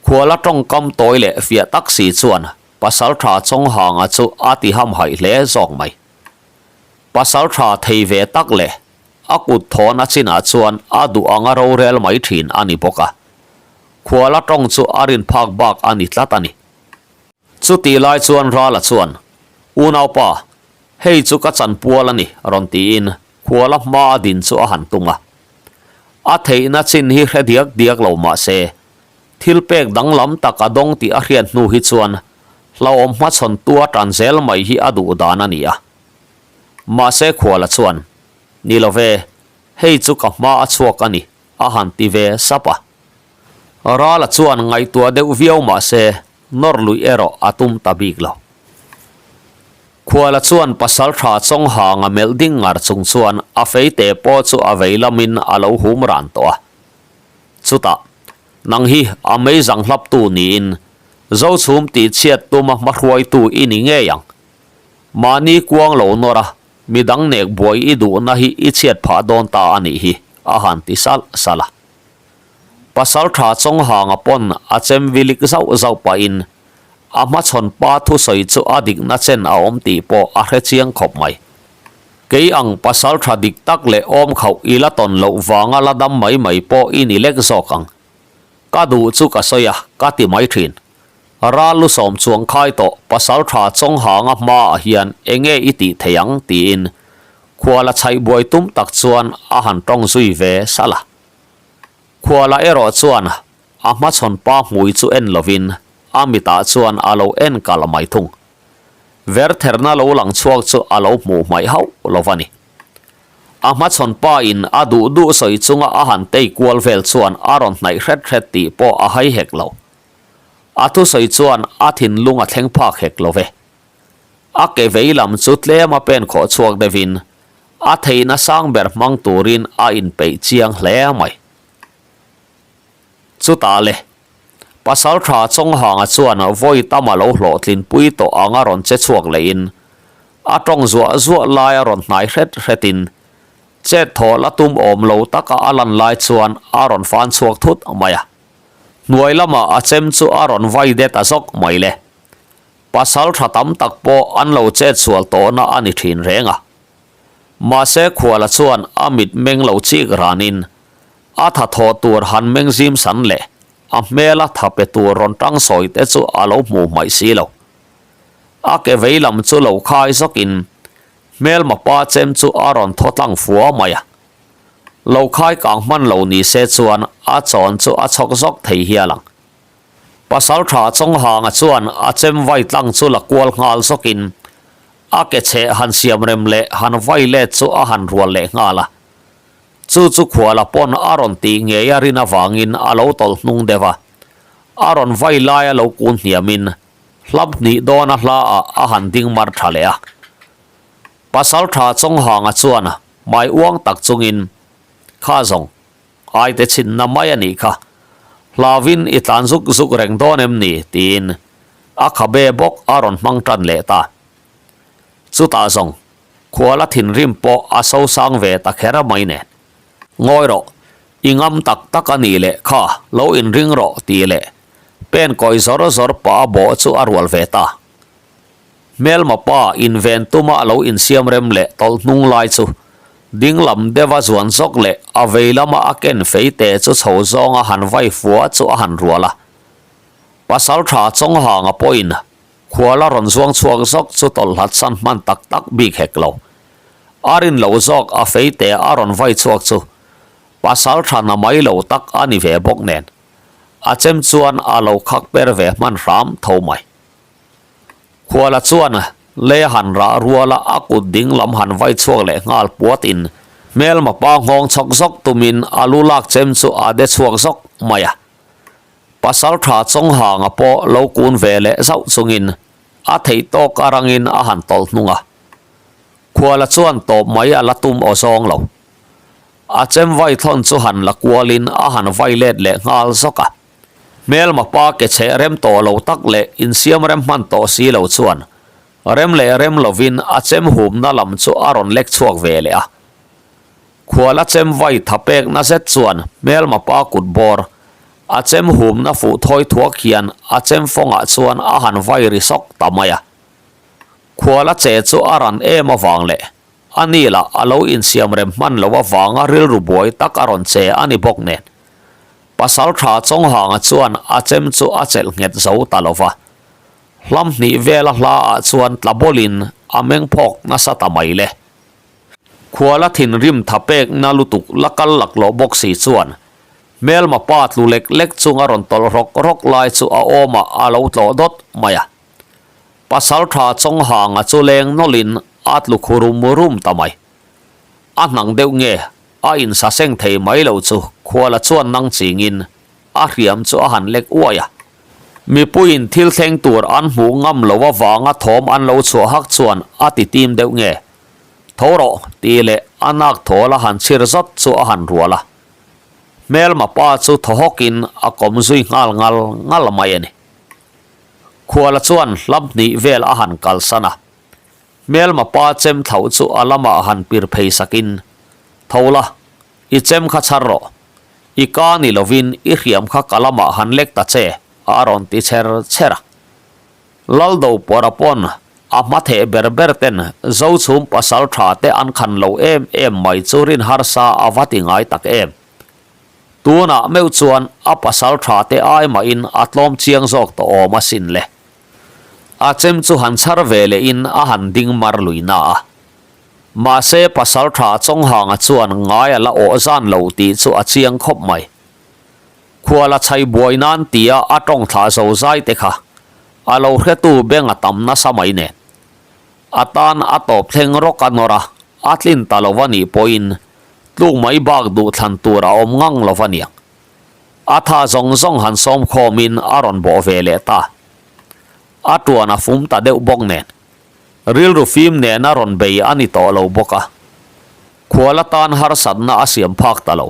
Khuala tawngkam tawi leh fiah tak si chuan Pasaltha Chawnghanga chu a ti hamhaih hle zawk mai. Pasaltha thei ve tak leh a kut thawn a chinah chuan a duh anga rorel mai thin a ni bawk a. Khuala tawng chu a rin phak bak a ni tlat a ni. Chutih lai chuan Rala chuan, Unaupa, hei chu ka chanpual a ni, rawn tiin Khuala hma a din chu a han tung a. A theihna chin hi hre diak diak lo mah se, thil pek danglam tak a dawng tih a hriat hnu hi chuan hlauhawm hmachhawn tua tan zel mai hi a duh dan a ni a. Mahse Khuala chuan, Ni lo ve, hei chu ka hma a chhuak a ni, a han ti ve sap a. Rala chuan ngaihtuah deuh viau mah se, nawr luih erawh a tum ta bik lo. Khuala chuan pasal tha Chawnghanga melh ding ngar chung chuan a feite pawh chu a vei lamin a lo hum ran tawh a. Chutah, nang hi a meizang hlaptu niin Zochhum tihchhiat tuma hmahruaitu i ni ngei ang. Mahni kuang lo nawr a, midang nek buai i duhna hi i chhiat phah dawn ta a nih hi, a han ti salh salh a. Pasal tha Chawnghanga pawn a chem vilik zauh zauh pahin A hmachhawn pa thusawi chu a dikna chen a awm tih pawh a hre chiang khawp mai. Kei ang pasal tha dik tak leh awm khauh i la tawn loh vanga la dam mai mai pawh i ni lek zawk ang. Ka duh chu ka sawi a, ka ti mai thin. Ral lu sawm chuang khai tawh pasal tha Chawnghanga hmaah hian enge i tih thei ang tiin khuala chhaih buai tum tak chuan a han tawng zui ve salh a. Khuala erawh chuan A hmachhawn pa hmui chu en lovin a mitah chuan a lo en kal mai thung. Vertherna lo lang chhuak chu a lo hmuh hmaih hauh lo va ni. A hmachhawn pa in a duh duh sawi chunga a han tei kual vel chuan a rawn hnaih hret hret tih pawh a hai hek lo. A thusawi chuan a thinlung a thleng phak hek lo ve. A ke vei lam chu tlem a pen khawh chhuak deuhin a theihna sang ber hmang turin a inpeih chiang hle mai. Chutah le, Pasaltha Chawnghanga chuan vawi tam a lo hlawhtlinpui tawh ang a rawn che chhuak lehin, a tawng zuah zuah lai a rawn hnai hret hretin, chet thaw la tum awm lo taka a lan lai chuan a rawn fan chhuak thut mai a. Hnuai lamah a chem chu a rawn vai det a zawk mai le. Pasaltha tam tak pawh an lo chet sual tawhna a ni thin reng a. Mahse Khuala chuan a mit meng lo chik ranin A tha thaw tur han meng zim san leh a hmela tha pe tur rawn tang sawi te chu a lo hmuh hmaih si lo. A ke vei lam chu lo khai zawkin hmelma pa chem chu a rawn thaw tlang fua mai a. Lo khai kang hman lo ni se chuan a chawn chu a chhawk zawk thei hial ang. Pasaltha Chawnghanga chuan a chem vai tlang chu la kual nghal zawkin a ke chheh han siam rem leh han vai let chu a han rual leh nghal a. Chu chu khuala pawn a rawn tih ngei a rin avangin a lo tawlh hnung deuh a, a rawn vai lai a lo kun hniamin hlap hnih dawna hla ah a han ding mar tha leh a. Pasaltha Chawnghanga chuan hmai uang tak chungin, Kha zawng, aite chhinna mai a nih kha, hlauin i tlan zuk zuk reng dawn em ni? tiin a khabe bawk a rawn hmang tan leh ta. Chutah zawng, Khuala thinrim pawh a sosang ve ta kher mai nen. Ngawi rawh, i ngam tak tak a nih leh kha, lo inring rawh tih leh pen kawi zawr zawr pah a bawh chu a rual ve ta. Hmelma pa inven tuma a lo insiam rem leh tawlh hnung lai chu ding lam deuha zuan zawk leh a vei lama a ken fei te chu chho zawnga han vai fua chu a han rual a. Pasaltha Chawnghanga pawhin Khuala rawn zuang chhuak zawk chu tawlhlat san hman tak tak bik hek lo. A rin lo zawk a feite a rawn vai chhuak chu pasal tha na mai lo tak a ni ve bawk nen a chem chuan a lo khak per ve hman hram tho mai. Khuala chuan lei a han rah ruala a kut ding lam han vai chhuak leh nghal puat in. Hmelma pa nghawng chhawk zawk tumin a lu lak chem chu a de chhuak zawk mai a. Pasaltha Chawnghanga pawh lo kun ve leh zauh chungin a theih tawk a rangin a han tawlh hnung a. Khuala chuan tawp mai a la tum aw zawng lo. A chem vai thawn chu han la kualin a han vai let leh nghal zawk a. Hmelma pa ke chheh rem tawh lo tak leh insiam rem hman tawh si lo chuan rem leh rem lovin a chem humna lam chu a rawn lek chhuak ve leh a. Khuala chem vai tha pekna zet chuan hmelma pa kut bawr a chem humna fuh thawi thuak hian a chem fawngah chuan a han vai ri sawk ta mai a. Khuala che chu a ran em avang leh a ni lah a lo insiam rem hman lo avanga rilru buai tak a rawn che a ni bawk nen. Pasaltha Chawnghanga chuan a chem chu a chelh nghet zo ta lo va. Hlam hnih vela hla ah chuan tla bawlin a meng phawk nasa ta mai le. Khuala thinrim tha pek na lutuk la kal laklawh bawk si chuan hmelma pa tlu lek lek chung a rawn tawlh rawk rawk lai chu a awmah a lo tlawh dawt mai a. Pasaltha Chawnghanga chu leng nawlhin a tlu khu rum rum ta mai. A hnang deuh nge a insaseng thei mai lo chu khuala chuan nang chingin a hriam chu a han lek uai a. Mipuiin thil thleng tur an hmuh ngam lo avanga thawm an lo chhuah hak chuan a ti tim deuh nge, Tho rawh, tih leh a nak thawl a han chhir zawt chu a han rual a. Hmelma pa chu thaw hawkin a kawm zui nghal ngal ngal mai a ni. Khuala chuan hlam hnih vel a han kalsan a. Hmelma pa chem thlauh chu a lamah han pir phei sakin, Tho la, i chem kha chhar rawh. I ka ni lovin i hriam kha ka lamah han lek ta che, a rawn ti chher chher a. Laldo pawra pawn a hma theh ber ber ten Zochhum pasal tha te an khan lo em em mai chu rin harsa a va ti ngai tak em. Tunah meuh chuan a pasal tha te ai mahin a tlawm chiang zawk tawh awm asin le. A chem chu han chhar ve lehin a han ding mar lui na a. Mahse pasal tha Chawnghanga chuan ngai a la awh zan lo tih chu a chiang khawp mai. Khuala chhai buai nan tia a tawng thlah zo zai te kha a lo hretu beng a tam nasa mai nen. A tan a tawp thleng rawk a nawr a, a tlin ta lo a nih pawhin tluk mai bak duh thlan tur a awm ngang lo a niang. A tha zawng zawng han sawm khawmin a rawn bawh ve leh ta. A tuan a fum ta deuh bawk nen. Rilru fim nena rawn bei a ni tawh lo bawk a, khual atan harsatna a siam phak ta lo.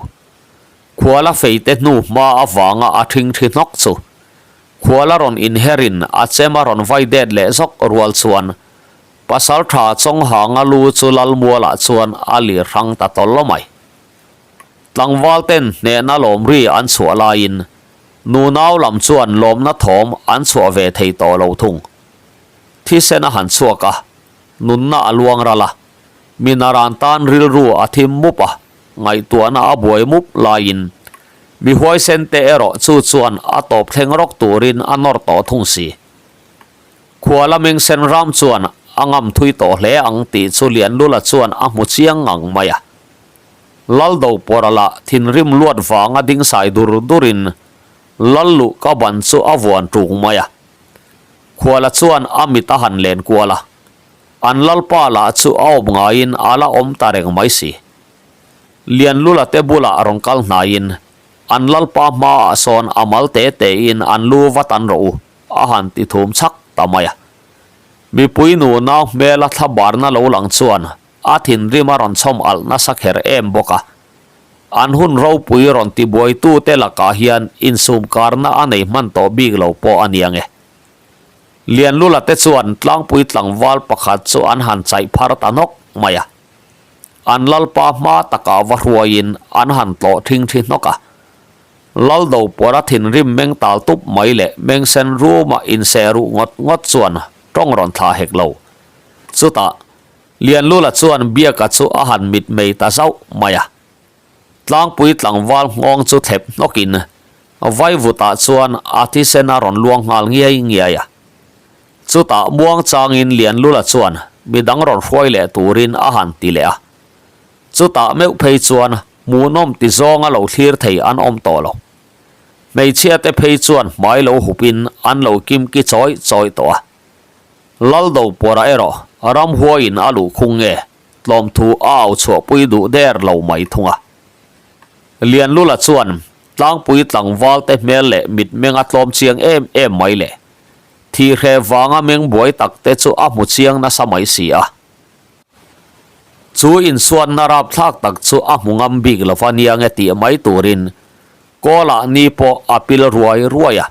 Khuala feite hnu hma avanga a thingthi hnawk chu khuala rawn inherin a chem a rawn vai det leh zawk rual chuan Pasaltha Chawnghanga lu chu Lalmualah chuan a lir hrang ta tawlh mai. Tlangval ten hnehna lawmri an chhuah laiin nunau lam chuan lawmna thawm an chhuah ve thei tawh lo thung. Thisen a han chhuak a, nunna a luang ral a, mi naran tan rilru a thim mup a, ngaihtuahna a buai mup laiin mi huaisen te erawh chu chuan a tawp thleng rawk turin a nawr tawh thung si. Khuala mengsen ram chuan a ngam thui tawh hle ang tih chu Lianlula chuan a hmu chiang ngang mai a. Laldo pawra lah thinrim luat vanga ding sai dur durin Lalluh ka ban chu a vuan ṭung mai a. Khuala chuan a mit a han len kual a, an lalpa lah chu a awm ngaiin a la awm ta reng mai si. Lianlula te bulah rawn kal hnaiin an lalpa hmaah sawn a mal te tein an lu vat an rawh u a han ti thum chhak ta mai a. Mipui nu nau hmela thlabarna lo lang chuan a thinrim a rawn chhawm alh nasa kher em bawk a. An hun ropui rawn tibuaitute lakah hian insumkarna a nei hman tawh bik lo pawh a nia nge. Lianlula te chuan tlangpui tlangval pakhat chu an han chaih phar ta nawk mai a. An lalpa hma takah va hruaiin an han tlawh thingthi hnawk a. Laldo pawra thinrim meng tal tup mai leh mengsen ruma inseh ruh ngawt ngawt chuan tawng rawn thlah hek lo. Chutah Lianlula chuan Biaka chu a han mitmei ta zauh mai a. Tlangpui tlangval nghawng chu thlep hnawkin vaivutah chuan a thisen a rawn luang nghal ngiai ngiai a. Chutah muang changin Lianlula chuan midang rawn hruai leh turin a han ti leh a. Chutah meuh phei chuan hmuhnawm ti zawnga lo thlir thei an awm tawh lo. Hmeichhiate phei chuan hmai lo hupin an lo kimki chawih chawih tawh a. Laldo pawra erawh ramhuaiin a luh khung nge? tlawmthu a au chhuahpui duh der lo mai thung a. Lianlula chuan tlangpui tlangvalte hmel leh mitmenga tlawm chiang em em mai leh thihre vanga meng buai tak te chu a hmu chiang nasa mai si a. Chu insuanna rapthlak tak chu a hmu ngam bik lova nia nge tih mai turin Kawlah ni pawh a pil ruai ruai a.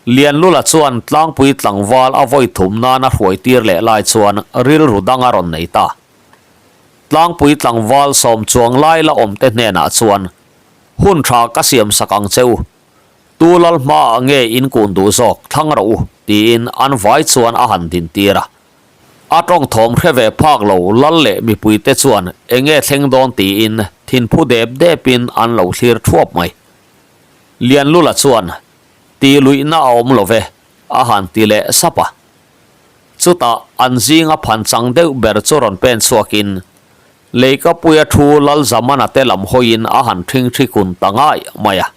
Lianlula chuan tlangpui tlangval a vawi thum nana hruai tir leh lai chuan rilru dang a rawn nei ta. Tlangpui tlangval sawm chuang lai la awm te hnenah chuan, Hun tha ka siam sak ang che u. Tu lal hmaah nge in kun duh zawk thlang rawh u, tiin an vai chuan a han din tir a. A tawng thawm hre ve phak lo lal leh mipui te chuan eng nge thleng dawn tiin thinphu dep depin an lo thlir thuap mai. Lianlula chuan, Tih luihna a awm lo ve, a han ti leh sap a. Chutah an zinga phan chang deuh ber chu rawn pen chhuakin Leikapuia thu Lal Zamana te lam hawiin a han ṭhingṭhi kun ta ngai mai a.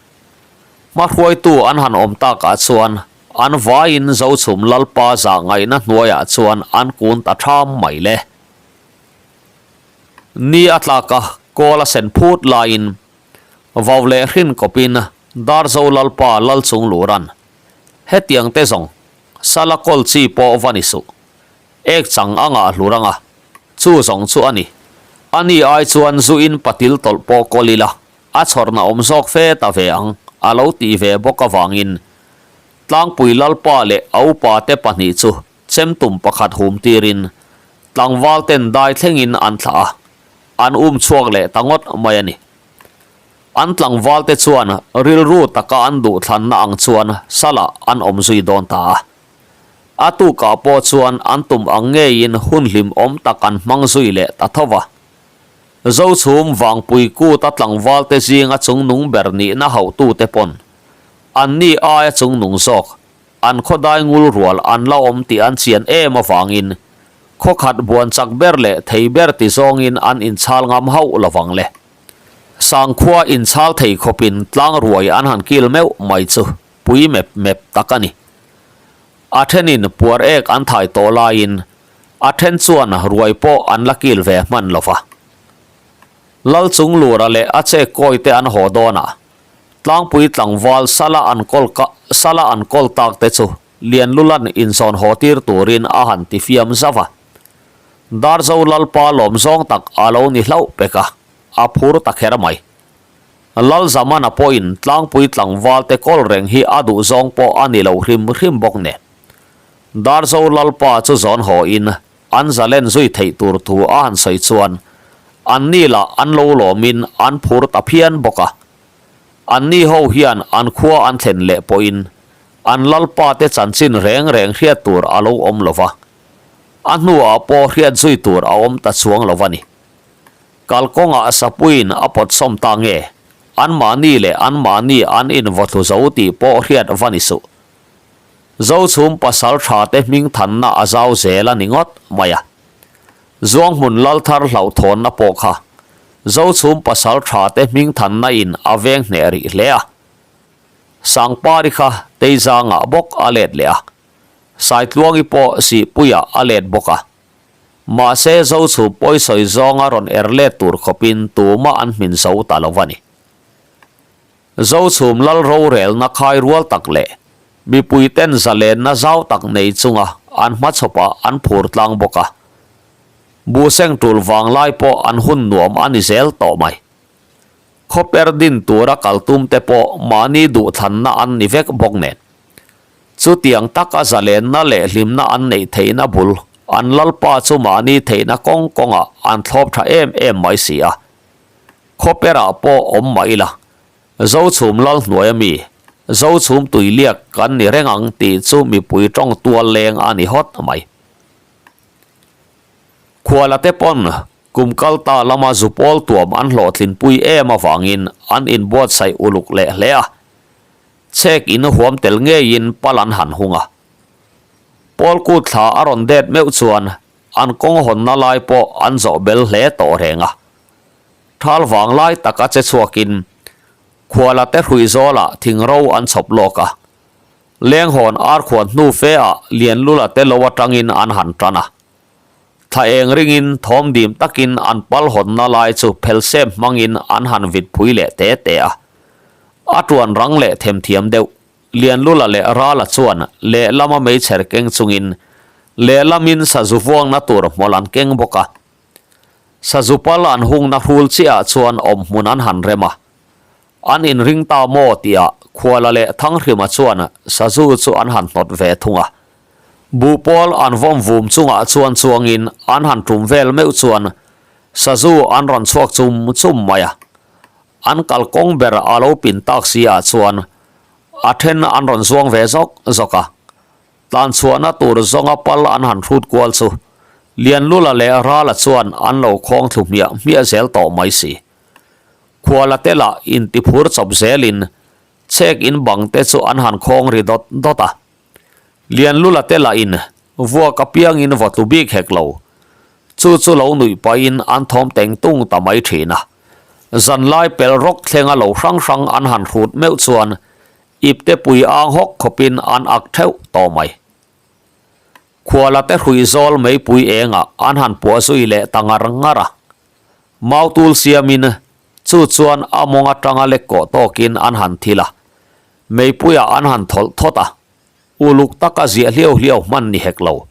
Hmahruaitu an han awm takah chuan an vaiin Zochhum Lalpa zah ngaihna hnuaiah chuan an kun ta ṭham mai le. Ni a tlak a, kawl a sen phut laiin vau leh hrin kawpin Darzo Lalpa Lalchunglura'n hetiang te zawng Sala kawl chi pawh va ni suh. Ek chang a ngah hlur anga, chu zawng chu a ni. A ni ai chuan zu in patil tawlh pawh kawl ila, a chhawrna awm zawk fe ta ve ang, a lo tih ve bawk avangin Tlangpui Lalpa leh a upa te pahnih chu chemtum pakhat hum tirin tlangval ten dai thlengin an thlah a, an um chhuak leh ta ngawt mai a ni. An tlangval te chuan rilru taka an duhthlanna ang chuan salah an awm zui dawn ta a. A tukah pawh chuan an tum ang ngeiin hun hlimawm tak an hmang zui leh ta tho va. Zochhum Vangpui kuta tlangval te zinga chungnung ber nihna hauhtute pawn anni aia chungnung zawk an khawdai ngul rual an la awm tih an chian em avangin khawkhat buan chak ber leh thei ber ti zawngin an inchhal ngam hauh lovang le. Sangkhua inchhal thei khawpin tlang ruai an han kil meuh mai chu pui mep mep tak a ni. A thenin puar ek an thai tawh laiin a then chuan ruai pawh an la kil ve hman lo va. Lal chung lura leh a chek kawi te an haw dawn a, tlangpui tlangval sala an kawl ka sala an kawl tak te chu Lianlulan insawn haw tir turin a han ti fiam zauh a. Darzo Lalpa lawm zawng tak a lo ni hlauh pek a, a phur ta kher mai. Lal Zamana pawhin tlangpui tlangval te kawl reng hi a duh zawng pawh a ni lo hrim hrim bawk nen. Darzo Lalpa chu zawn haw in an zalen zui theih tur thu a han sawi chuan anni lah an lo lawmin an phur ta phian bawk a. Anni ho hian an khua an thlen leh pawhin an Lalpa te chanchin reng reng hriat tur a lo awm lo va. A hnuah pawh hriat zui tur a awm ta chuang lo a ni. Kalkawngah sapuiin a pawt sawm ta nge? Anmahni leh anmahni an invawthlu zo tih pawh hriat va ni suh. Zochhum pasal tha te hming thanna a zau zel a ni ngawt mai a. Zuanghmun Lalthar hlauhthawnna pawh kha Zochhum pasal tha te hming thanna in a veng hneh rih hle a. Sangpari kha Teizangah bawk a let leh a. Saitluangi pawh Sihpuiah a let bawk a. Mahse Zochhum pawisawi zawnga rawn er let tur khawpin tumah an hmin zo ta lo a ni. Zochhum lal rorelna khai rual tak leh mipuiten zalenna zau tak nei chunga an hmachhawpah an phur tlang bawk a. Buhseng tul vanglai pawh an hun nuam a ni zel tawh mai. Khawper din tura kal tum te pawh mahni duhthlanna an ni vek bawk nen. Chutiang taka zalenna leh hlimna an neih theihna bul an Lalpa chu mahni theihna kawng kawngah an thlawp tha em em mai si a. Khawperah pawh awm mah ila, Zochhum lal hnuaia mi, Zochhum tuiliak kan ni reng ang tih chu mipui tawng tual leng a ni hawt mai. Khuala te pawn kum kal ta lama zupawl tuam an hlawhtlinpui em avangin an inbuatsaih uluk leh hle a. Chhek in huam tel ngeiin pal an han hung a. Pawl kut thla a rawn det meuh chuan an kawng hawnna lai pawh an zawh bel hle tawh reng a. Thal vang lai taka che chhuakin khuala te hrui zawlah thing ro an chhawp lawk a. Lenghawn ar khuan hnu fe ah Lianlula te lo atangin an han tan a. Thla eng ringin thawm dim takin an pal hawnna lai chu phelsem hmangin an han vit phui leh te te a. A tuan rang leh themthiam deuh, Lianlula leh Rala chuan lehlama meichher keng chungin lehlamin sazu vuangna tur hmawlh an keng bawk a. Sazu pal an hungna hrul chiahah chuan awmhmun an han rem a. An inring ta maw tihah Khuala leh Thanghrima chuan sazu chu an han hnawt ve thung a. Buhpawl an vawm vum chungah chuan chuangin an han tum vel meuh chuan sazu an rawn chhuak chum chum mai a. An kalkawng ber a lo pin tak si ah chuan a then an rawn zuang ve zawk zawk a. Tlanchhuahna tur zawnga pal an han hrut kual chu Lianlula leh Rala chuan an lo khawng thlu hmiah hmiah zel tawh mai si. Khuala te lah intiphur chawp zelin chhek in bang te chu an han khawng ri dawt dawt a. Lianlula te lah in vuak apiangin vaw tlu bik hek lo. Chu chu lo nuih pahin an thawm teng tung ta mai thin a. Zanlai pel rawk thlenga lo hrang hrang an han hrut meuh chuan ipte pui ang hawk khawpin an ak theuh tawh mai. Khuala te hrui zawl meipui engah an han puah zui leh ta ngar ngar a. Mautul siamin chu chuan a mawng atanga lek kawh tawkin an han thil a, meipuiah an han thawlh thawt a, uluk taka ziah hliau hliau hman ni hek lo.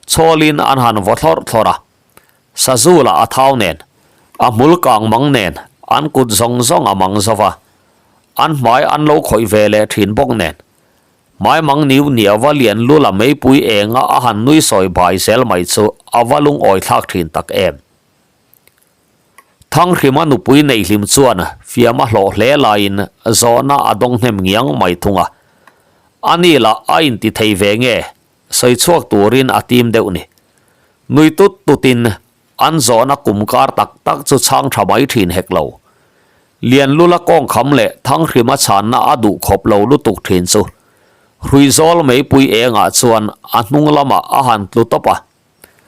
Chhawlin an han vaw thlawrh thlawrh a, sazu lah a thau nen, a hmul kang mang nen an kut zawng zawng a mang zo va, an hmai an lo khawih ve leh thin bawk nen. Hmai mang niu niauva lian lu la meipui enga a han nui sawi bai zel mai chu a va lungawi thlak thin tak em. Thanghrima nupui neihlim chuan fiam a hlawh hle laiin zawhna a dawng hnem ngiang mai thung a. Ani lah a inti thei ve nge, sawi chhuak turin a tim deuh ni. Nui tut tutin an zawhna kum kar tak tak chu chhang tha mai thin hek lo. Lianlula kawngkham leh Thanghrima chhanna a duh khawp lo lutuk thin chu Hruizawl meipui engah chuan a hnung lamah a han tlu tawp a.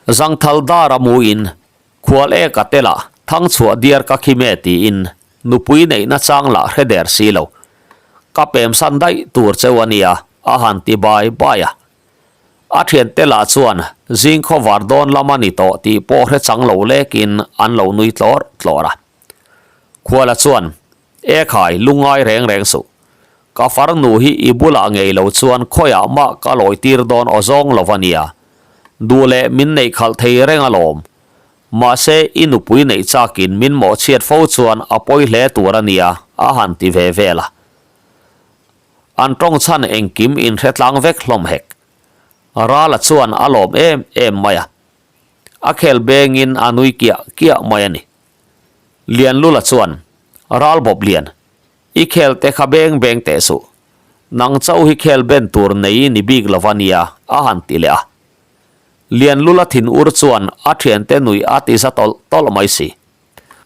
Zangthal dar a muin Khual e ka tel a, thang chhuah diar ka khim e tiin nupui neihna chang lah hre der si lo. Ka pemsan daih tur cheu a nia, a han ti bai bai a. A thiante lah chuan zing khawvar dawn lam a ni tawh tih pawh hre chang lo lekin an lo nui tlawr tlawr a. Khuala chuan, E khai, lungngai reng reng suh. Ka farnu hi i bulah ngei lo chuan khawiah mah ka lawi tir dawn aw zawng lo a nia. Duh leh min neih khalh thei reng alawm. Mahse, i nupui neih chakin min mawhchhiat fo chuan a pawi hle tur a nia, a han ti ve vel a. An tawng chhan engkim inhre tlang vek hlawm hek. Rala chuan a lawm em em mai a. A khel bengin a nui kiah kiah mai a ni. Lianlula chuan, Ral bawp lian, i khel te kha beng beng teh suh. Nang chauh hi khel ben tur nei ni bik lo va nia, a han ti leh a. Lianlula thin ur chuan a thiante nuih a ti za tawlh tawlh mai si.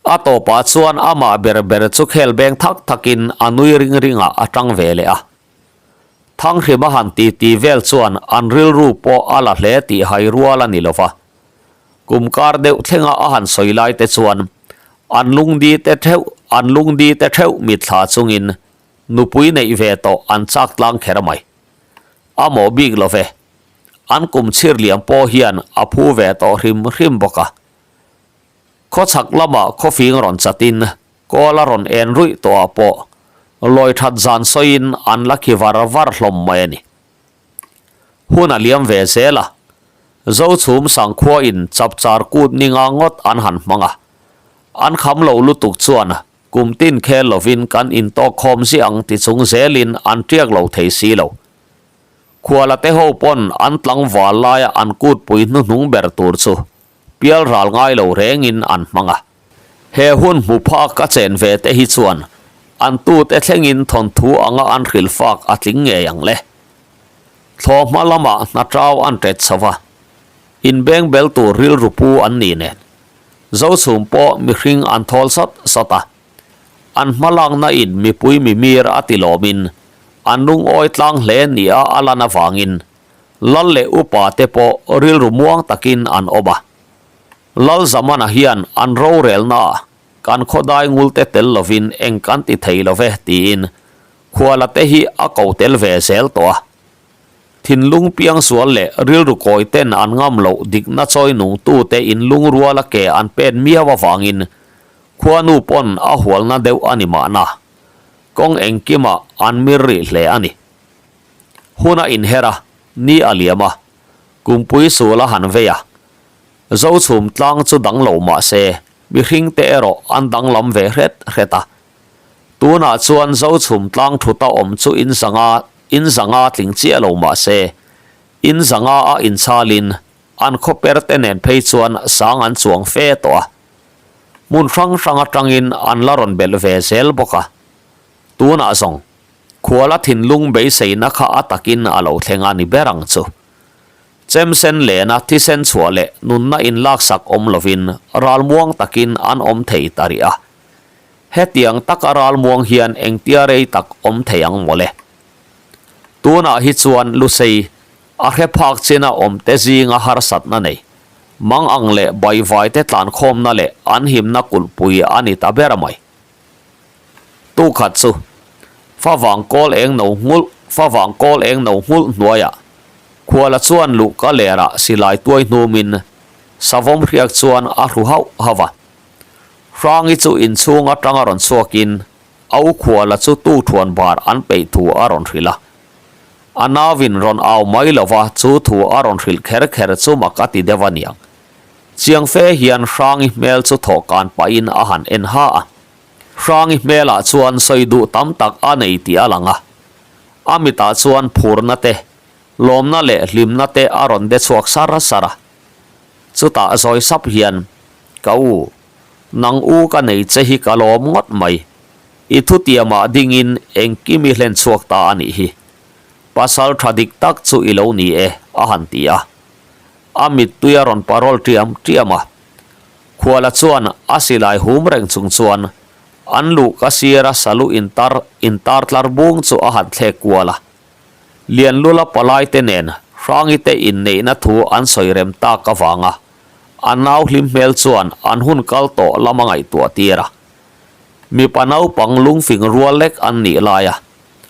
A tawpah chuan amah ber ber chu khel beng thak thakin a nui ring ringah a tang ve leh a. Thanghrima han ti ti vel chuan an rilru pawh a la hle tih hai rual a ni lo va. Kum kar deuh thlenga a han sawi lai te chuan an lungdi te theuh an lungdi te theuh mitthla chungin nupui neih ve tawh an chak tlang kher mai. A mawh bik lo ve. An kum chhir liam pawh hian a phu ve tawh hrim hrim bawk a. Khawchhak lamah khawfing rawn chatin kawl a rawn en ruih tawhah pawh lawi that zan sawiin an la khi var var hlawm mai a ni. Hun a liam ve zel a, Zochhum Sangkhua in chapchar kut ninga ngawt an han hmang a. An kham lo lutuk chuan kum tin khel lovin kan intawk khawm ziah ang ti chung zelin an tiak lo thei si lo. Khuala te ho pawn an tlangval laia an kutpui hnuhnung ber tur chu pial ral ngai lo rengin an hmang a. He hun hmu phak a chen ve te hi chuan an tute thlengin thawnthu anga an hrilh fak a tling ngei ang le. Thlawhhma lamah hna tau an tet chho a, inbeng bel tur rilru pu an ni nen. Zochhum pawh mihring an thawl sawt sawt a. An hma lakna in mipui mimir a ti lawmin an lungawi tlang hle nia a lan avangin Lal leh upa te pawh rilru muang takin an awm a. Lal Zamana hian an rorelnaah kan khawdai ngulte tel lovin eng kan ti thei lo ve tiin khuala te hi a ko tel ve zel tawh a. Thinlung piangsual leh rilru kawi ten an ngam loh dikna chawi nungtute inlungruala ke an pen miau avangin khuanu pawn a hualna deuh a ni mahna. Kawng engkimah an mir rih hle a ni. Hun a inher a, ni a liam a, kumpui sul a han vei a. Zochhum tlang chu dang lo mah se, mihringte erawh an danglam ve hret hret a. Tunah chuan Zochhum tlang thuta awm chu in zanga in zanga tling chiah lo mah se, in zanga a inchalin an khawper te nen phei chuan sang an chuang fe tawh a. Hmun hrang hrang atangin an la rawn belh ve zel bawk a. Tunah zawng, khuala thinlung beiseina kha a takin a lo thleng a ni ber ang chu. Chemsen lena thisen chhuah leh nunna inlaksak awm lovin ralmuang takin an awm thei ta rih a. Hetiang taka ralmuang hian engtia rei tak awm thei ang mawle. Tunah hi chuan Lusei a hre phak china awmte zinga harsatna nei, mang ang leh baivaite tlankhawmna leh an himna kulhpui a ni ta ber mai. Tukhat chu favang kawl eng no nghulh favang kawl eng no nghulh hnuaiah Khuala chuan luhka lerah silai tuai hnumin savawm hriak chuan a hru hauh hauh a. Hrangi chu inchhung atanga rawn chhuakin a u Khuala chu tuthuan bar an peih thu a rawn hrilh a. A nauin rawn au mai lova chu thu a rawn hrilh kher kher chu mak a ti deuh a niang. Chiang fe hian Hrangi hmel chu thawhkan pahin a han en ha a. Hrangi hmelah chuan sawi duh tam tak a nei tih a lang a. A mitah chuan phurna te, lawmna leh hlimna te a rawn de chhuak sar sar a. Chutah zawi sap hian, Ka u, nang u ka nei che hi ka lawm ngawt mai. I thutiamah dingin engkim i hlen chhuak ta a nih hi. Pasal tha dik tak chu i lo ni e, a han ti a. A mittui a rawn parawl tiam tiam a. Khuala chuan a silai hum reng chung chuan an luh ka sira salu intar intar tlar bung chu a han thlek kual a. Lianlula palaite nen Hrangite inneihna thu an sawi rem tak avanga a nau hlim hmel chuan an hun kal tawh lam a ngaihtuah tir a. Mipa naupang lungfing rual lek an nih laia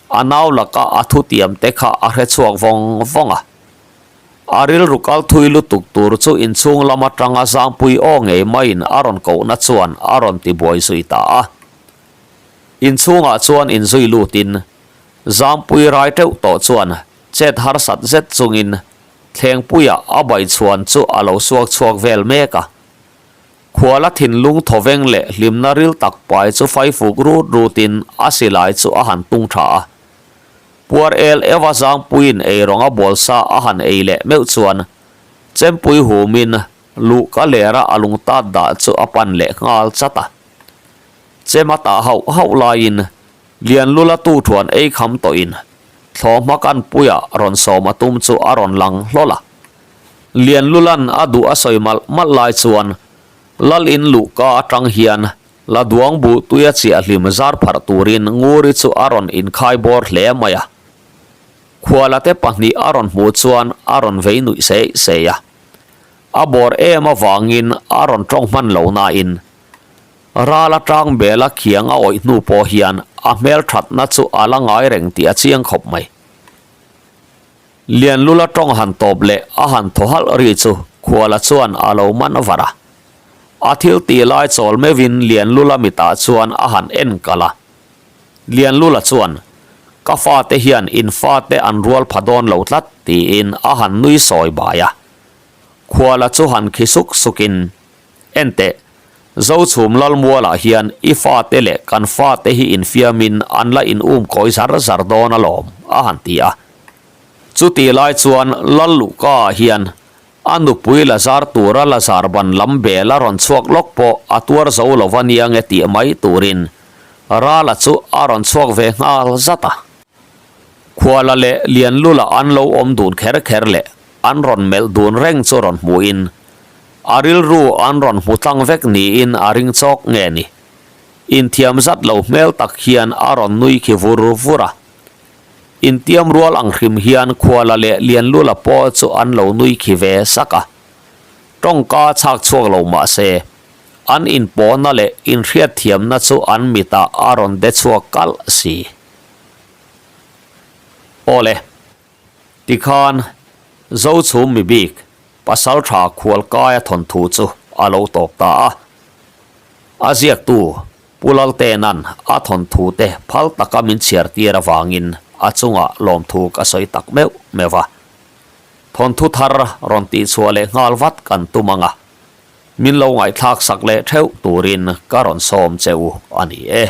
a nau laka a thutiam te kha a hre chhuak vawng vawng a. A rilru kal thui lutuk tur chu inchhung lam atanga Zangpui aw ngei maiin a rawn kohna chuan a rawn ti buai zui ta a. Inchhungah chuan inzui lutin Zangpui rai teuh tawh chuan chet harsat zet chungin Thlengpuia a baichhuan chu a lo suak chhuak vel mek a. Khuala thinlung thawveng leh hlimna ril tak pai chu faifuk rut rutin a silai chu a han tung tha a. Puar el Eva Zangpuiin eirawng a bawl sa a han ei leh meuh chuan Chempui humin luhka lera a lungtat dah chu a pan leh nghal chat a. Chem a tah hauh hauh laiin Lianlula tu thuan ei kham tawhin thlawhma kanpuia rawn sawm a tum chu a rawn lang hlawl a. Lianlulan a duh a sawi malh malh lai chuan Lal in luhka atang hian La duang buh tuia chiah hlim zar pharh turin Nguri chu a rawn inkhai bawr hle mai a. Khuala te pahnih a rawn hmuh chuan a rawn vei nuih seih seih a. A bawr em avangin a rawn tawng hman lo nain ral atang bela khiang a awih hnu pawh hian a hmelthatna chu a la ngai reng tih a chiang khawp mai. Lianlula tawng han tawp leh a han thaw halh ri chu Khuala chuan a lo man var a. A thil tih lai chawl meuhin Lianlula mitah chuan a han en kalh a. Lianlula chuan, Ka fate hian in fate an rual pha dawn lo tlat, tiin a han nui sawi bai a. Khuala chu han khi suk sukin, Enteh, Zochhum Lalmualah hian i fate leh kan fate hi infiamin an la in um kawi zar zar dawn alawm, a han ti a. Chutih lai chuan Lal Luhka-ah hian a nupui la zar tura la zar ban lam bel a rawn chhuak lawk pawh a tuar zo lo va nia nge tih mai turin Rala chu a rawn chhuak ve nghal zat a. Khuala leh Lianlula an lo awm dun kher kher leh an rawn melh dun reng chu rawn hmuhin A rilru an rawn hmu tlang vek niin a ring chawk nge ni? Inthiam zat lo hmel tak hian a rawn nui khi vur vur a. Intiam rual ang hrim hian Khuala leh Lianlula pawh chu an lo nui khi ve sak a. Tawngka chhak chhuak lo mah se, an inpawhna leh inhriatthiamna chu an mitah a rawn de chhuak kalh si. Awle. Tikhan, Zochhum mi bik, Pasaltha Khualkaia thawnthu chu a lo tawp ta a. A ziaktu Pu Laltena'n a thawnthu te phal taka min chhiar tir avangin a chungah lawmthu ka sawi tak meuh meuh a. Thawnthu thar rawn tihchhuah leh nghal vat kan tum ang a, min lo ngaihthlak sak leh theuh turin ka rawn sawm che u a ni e.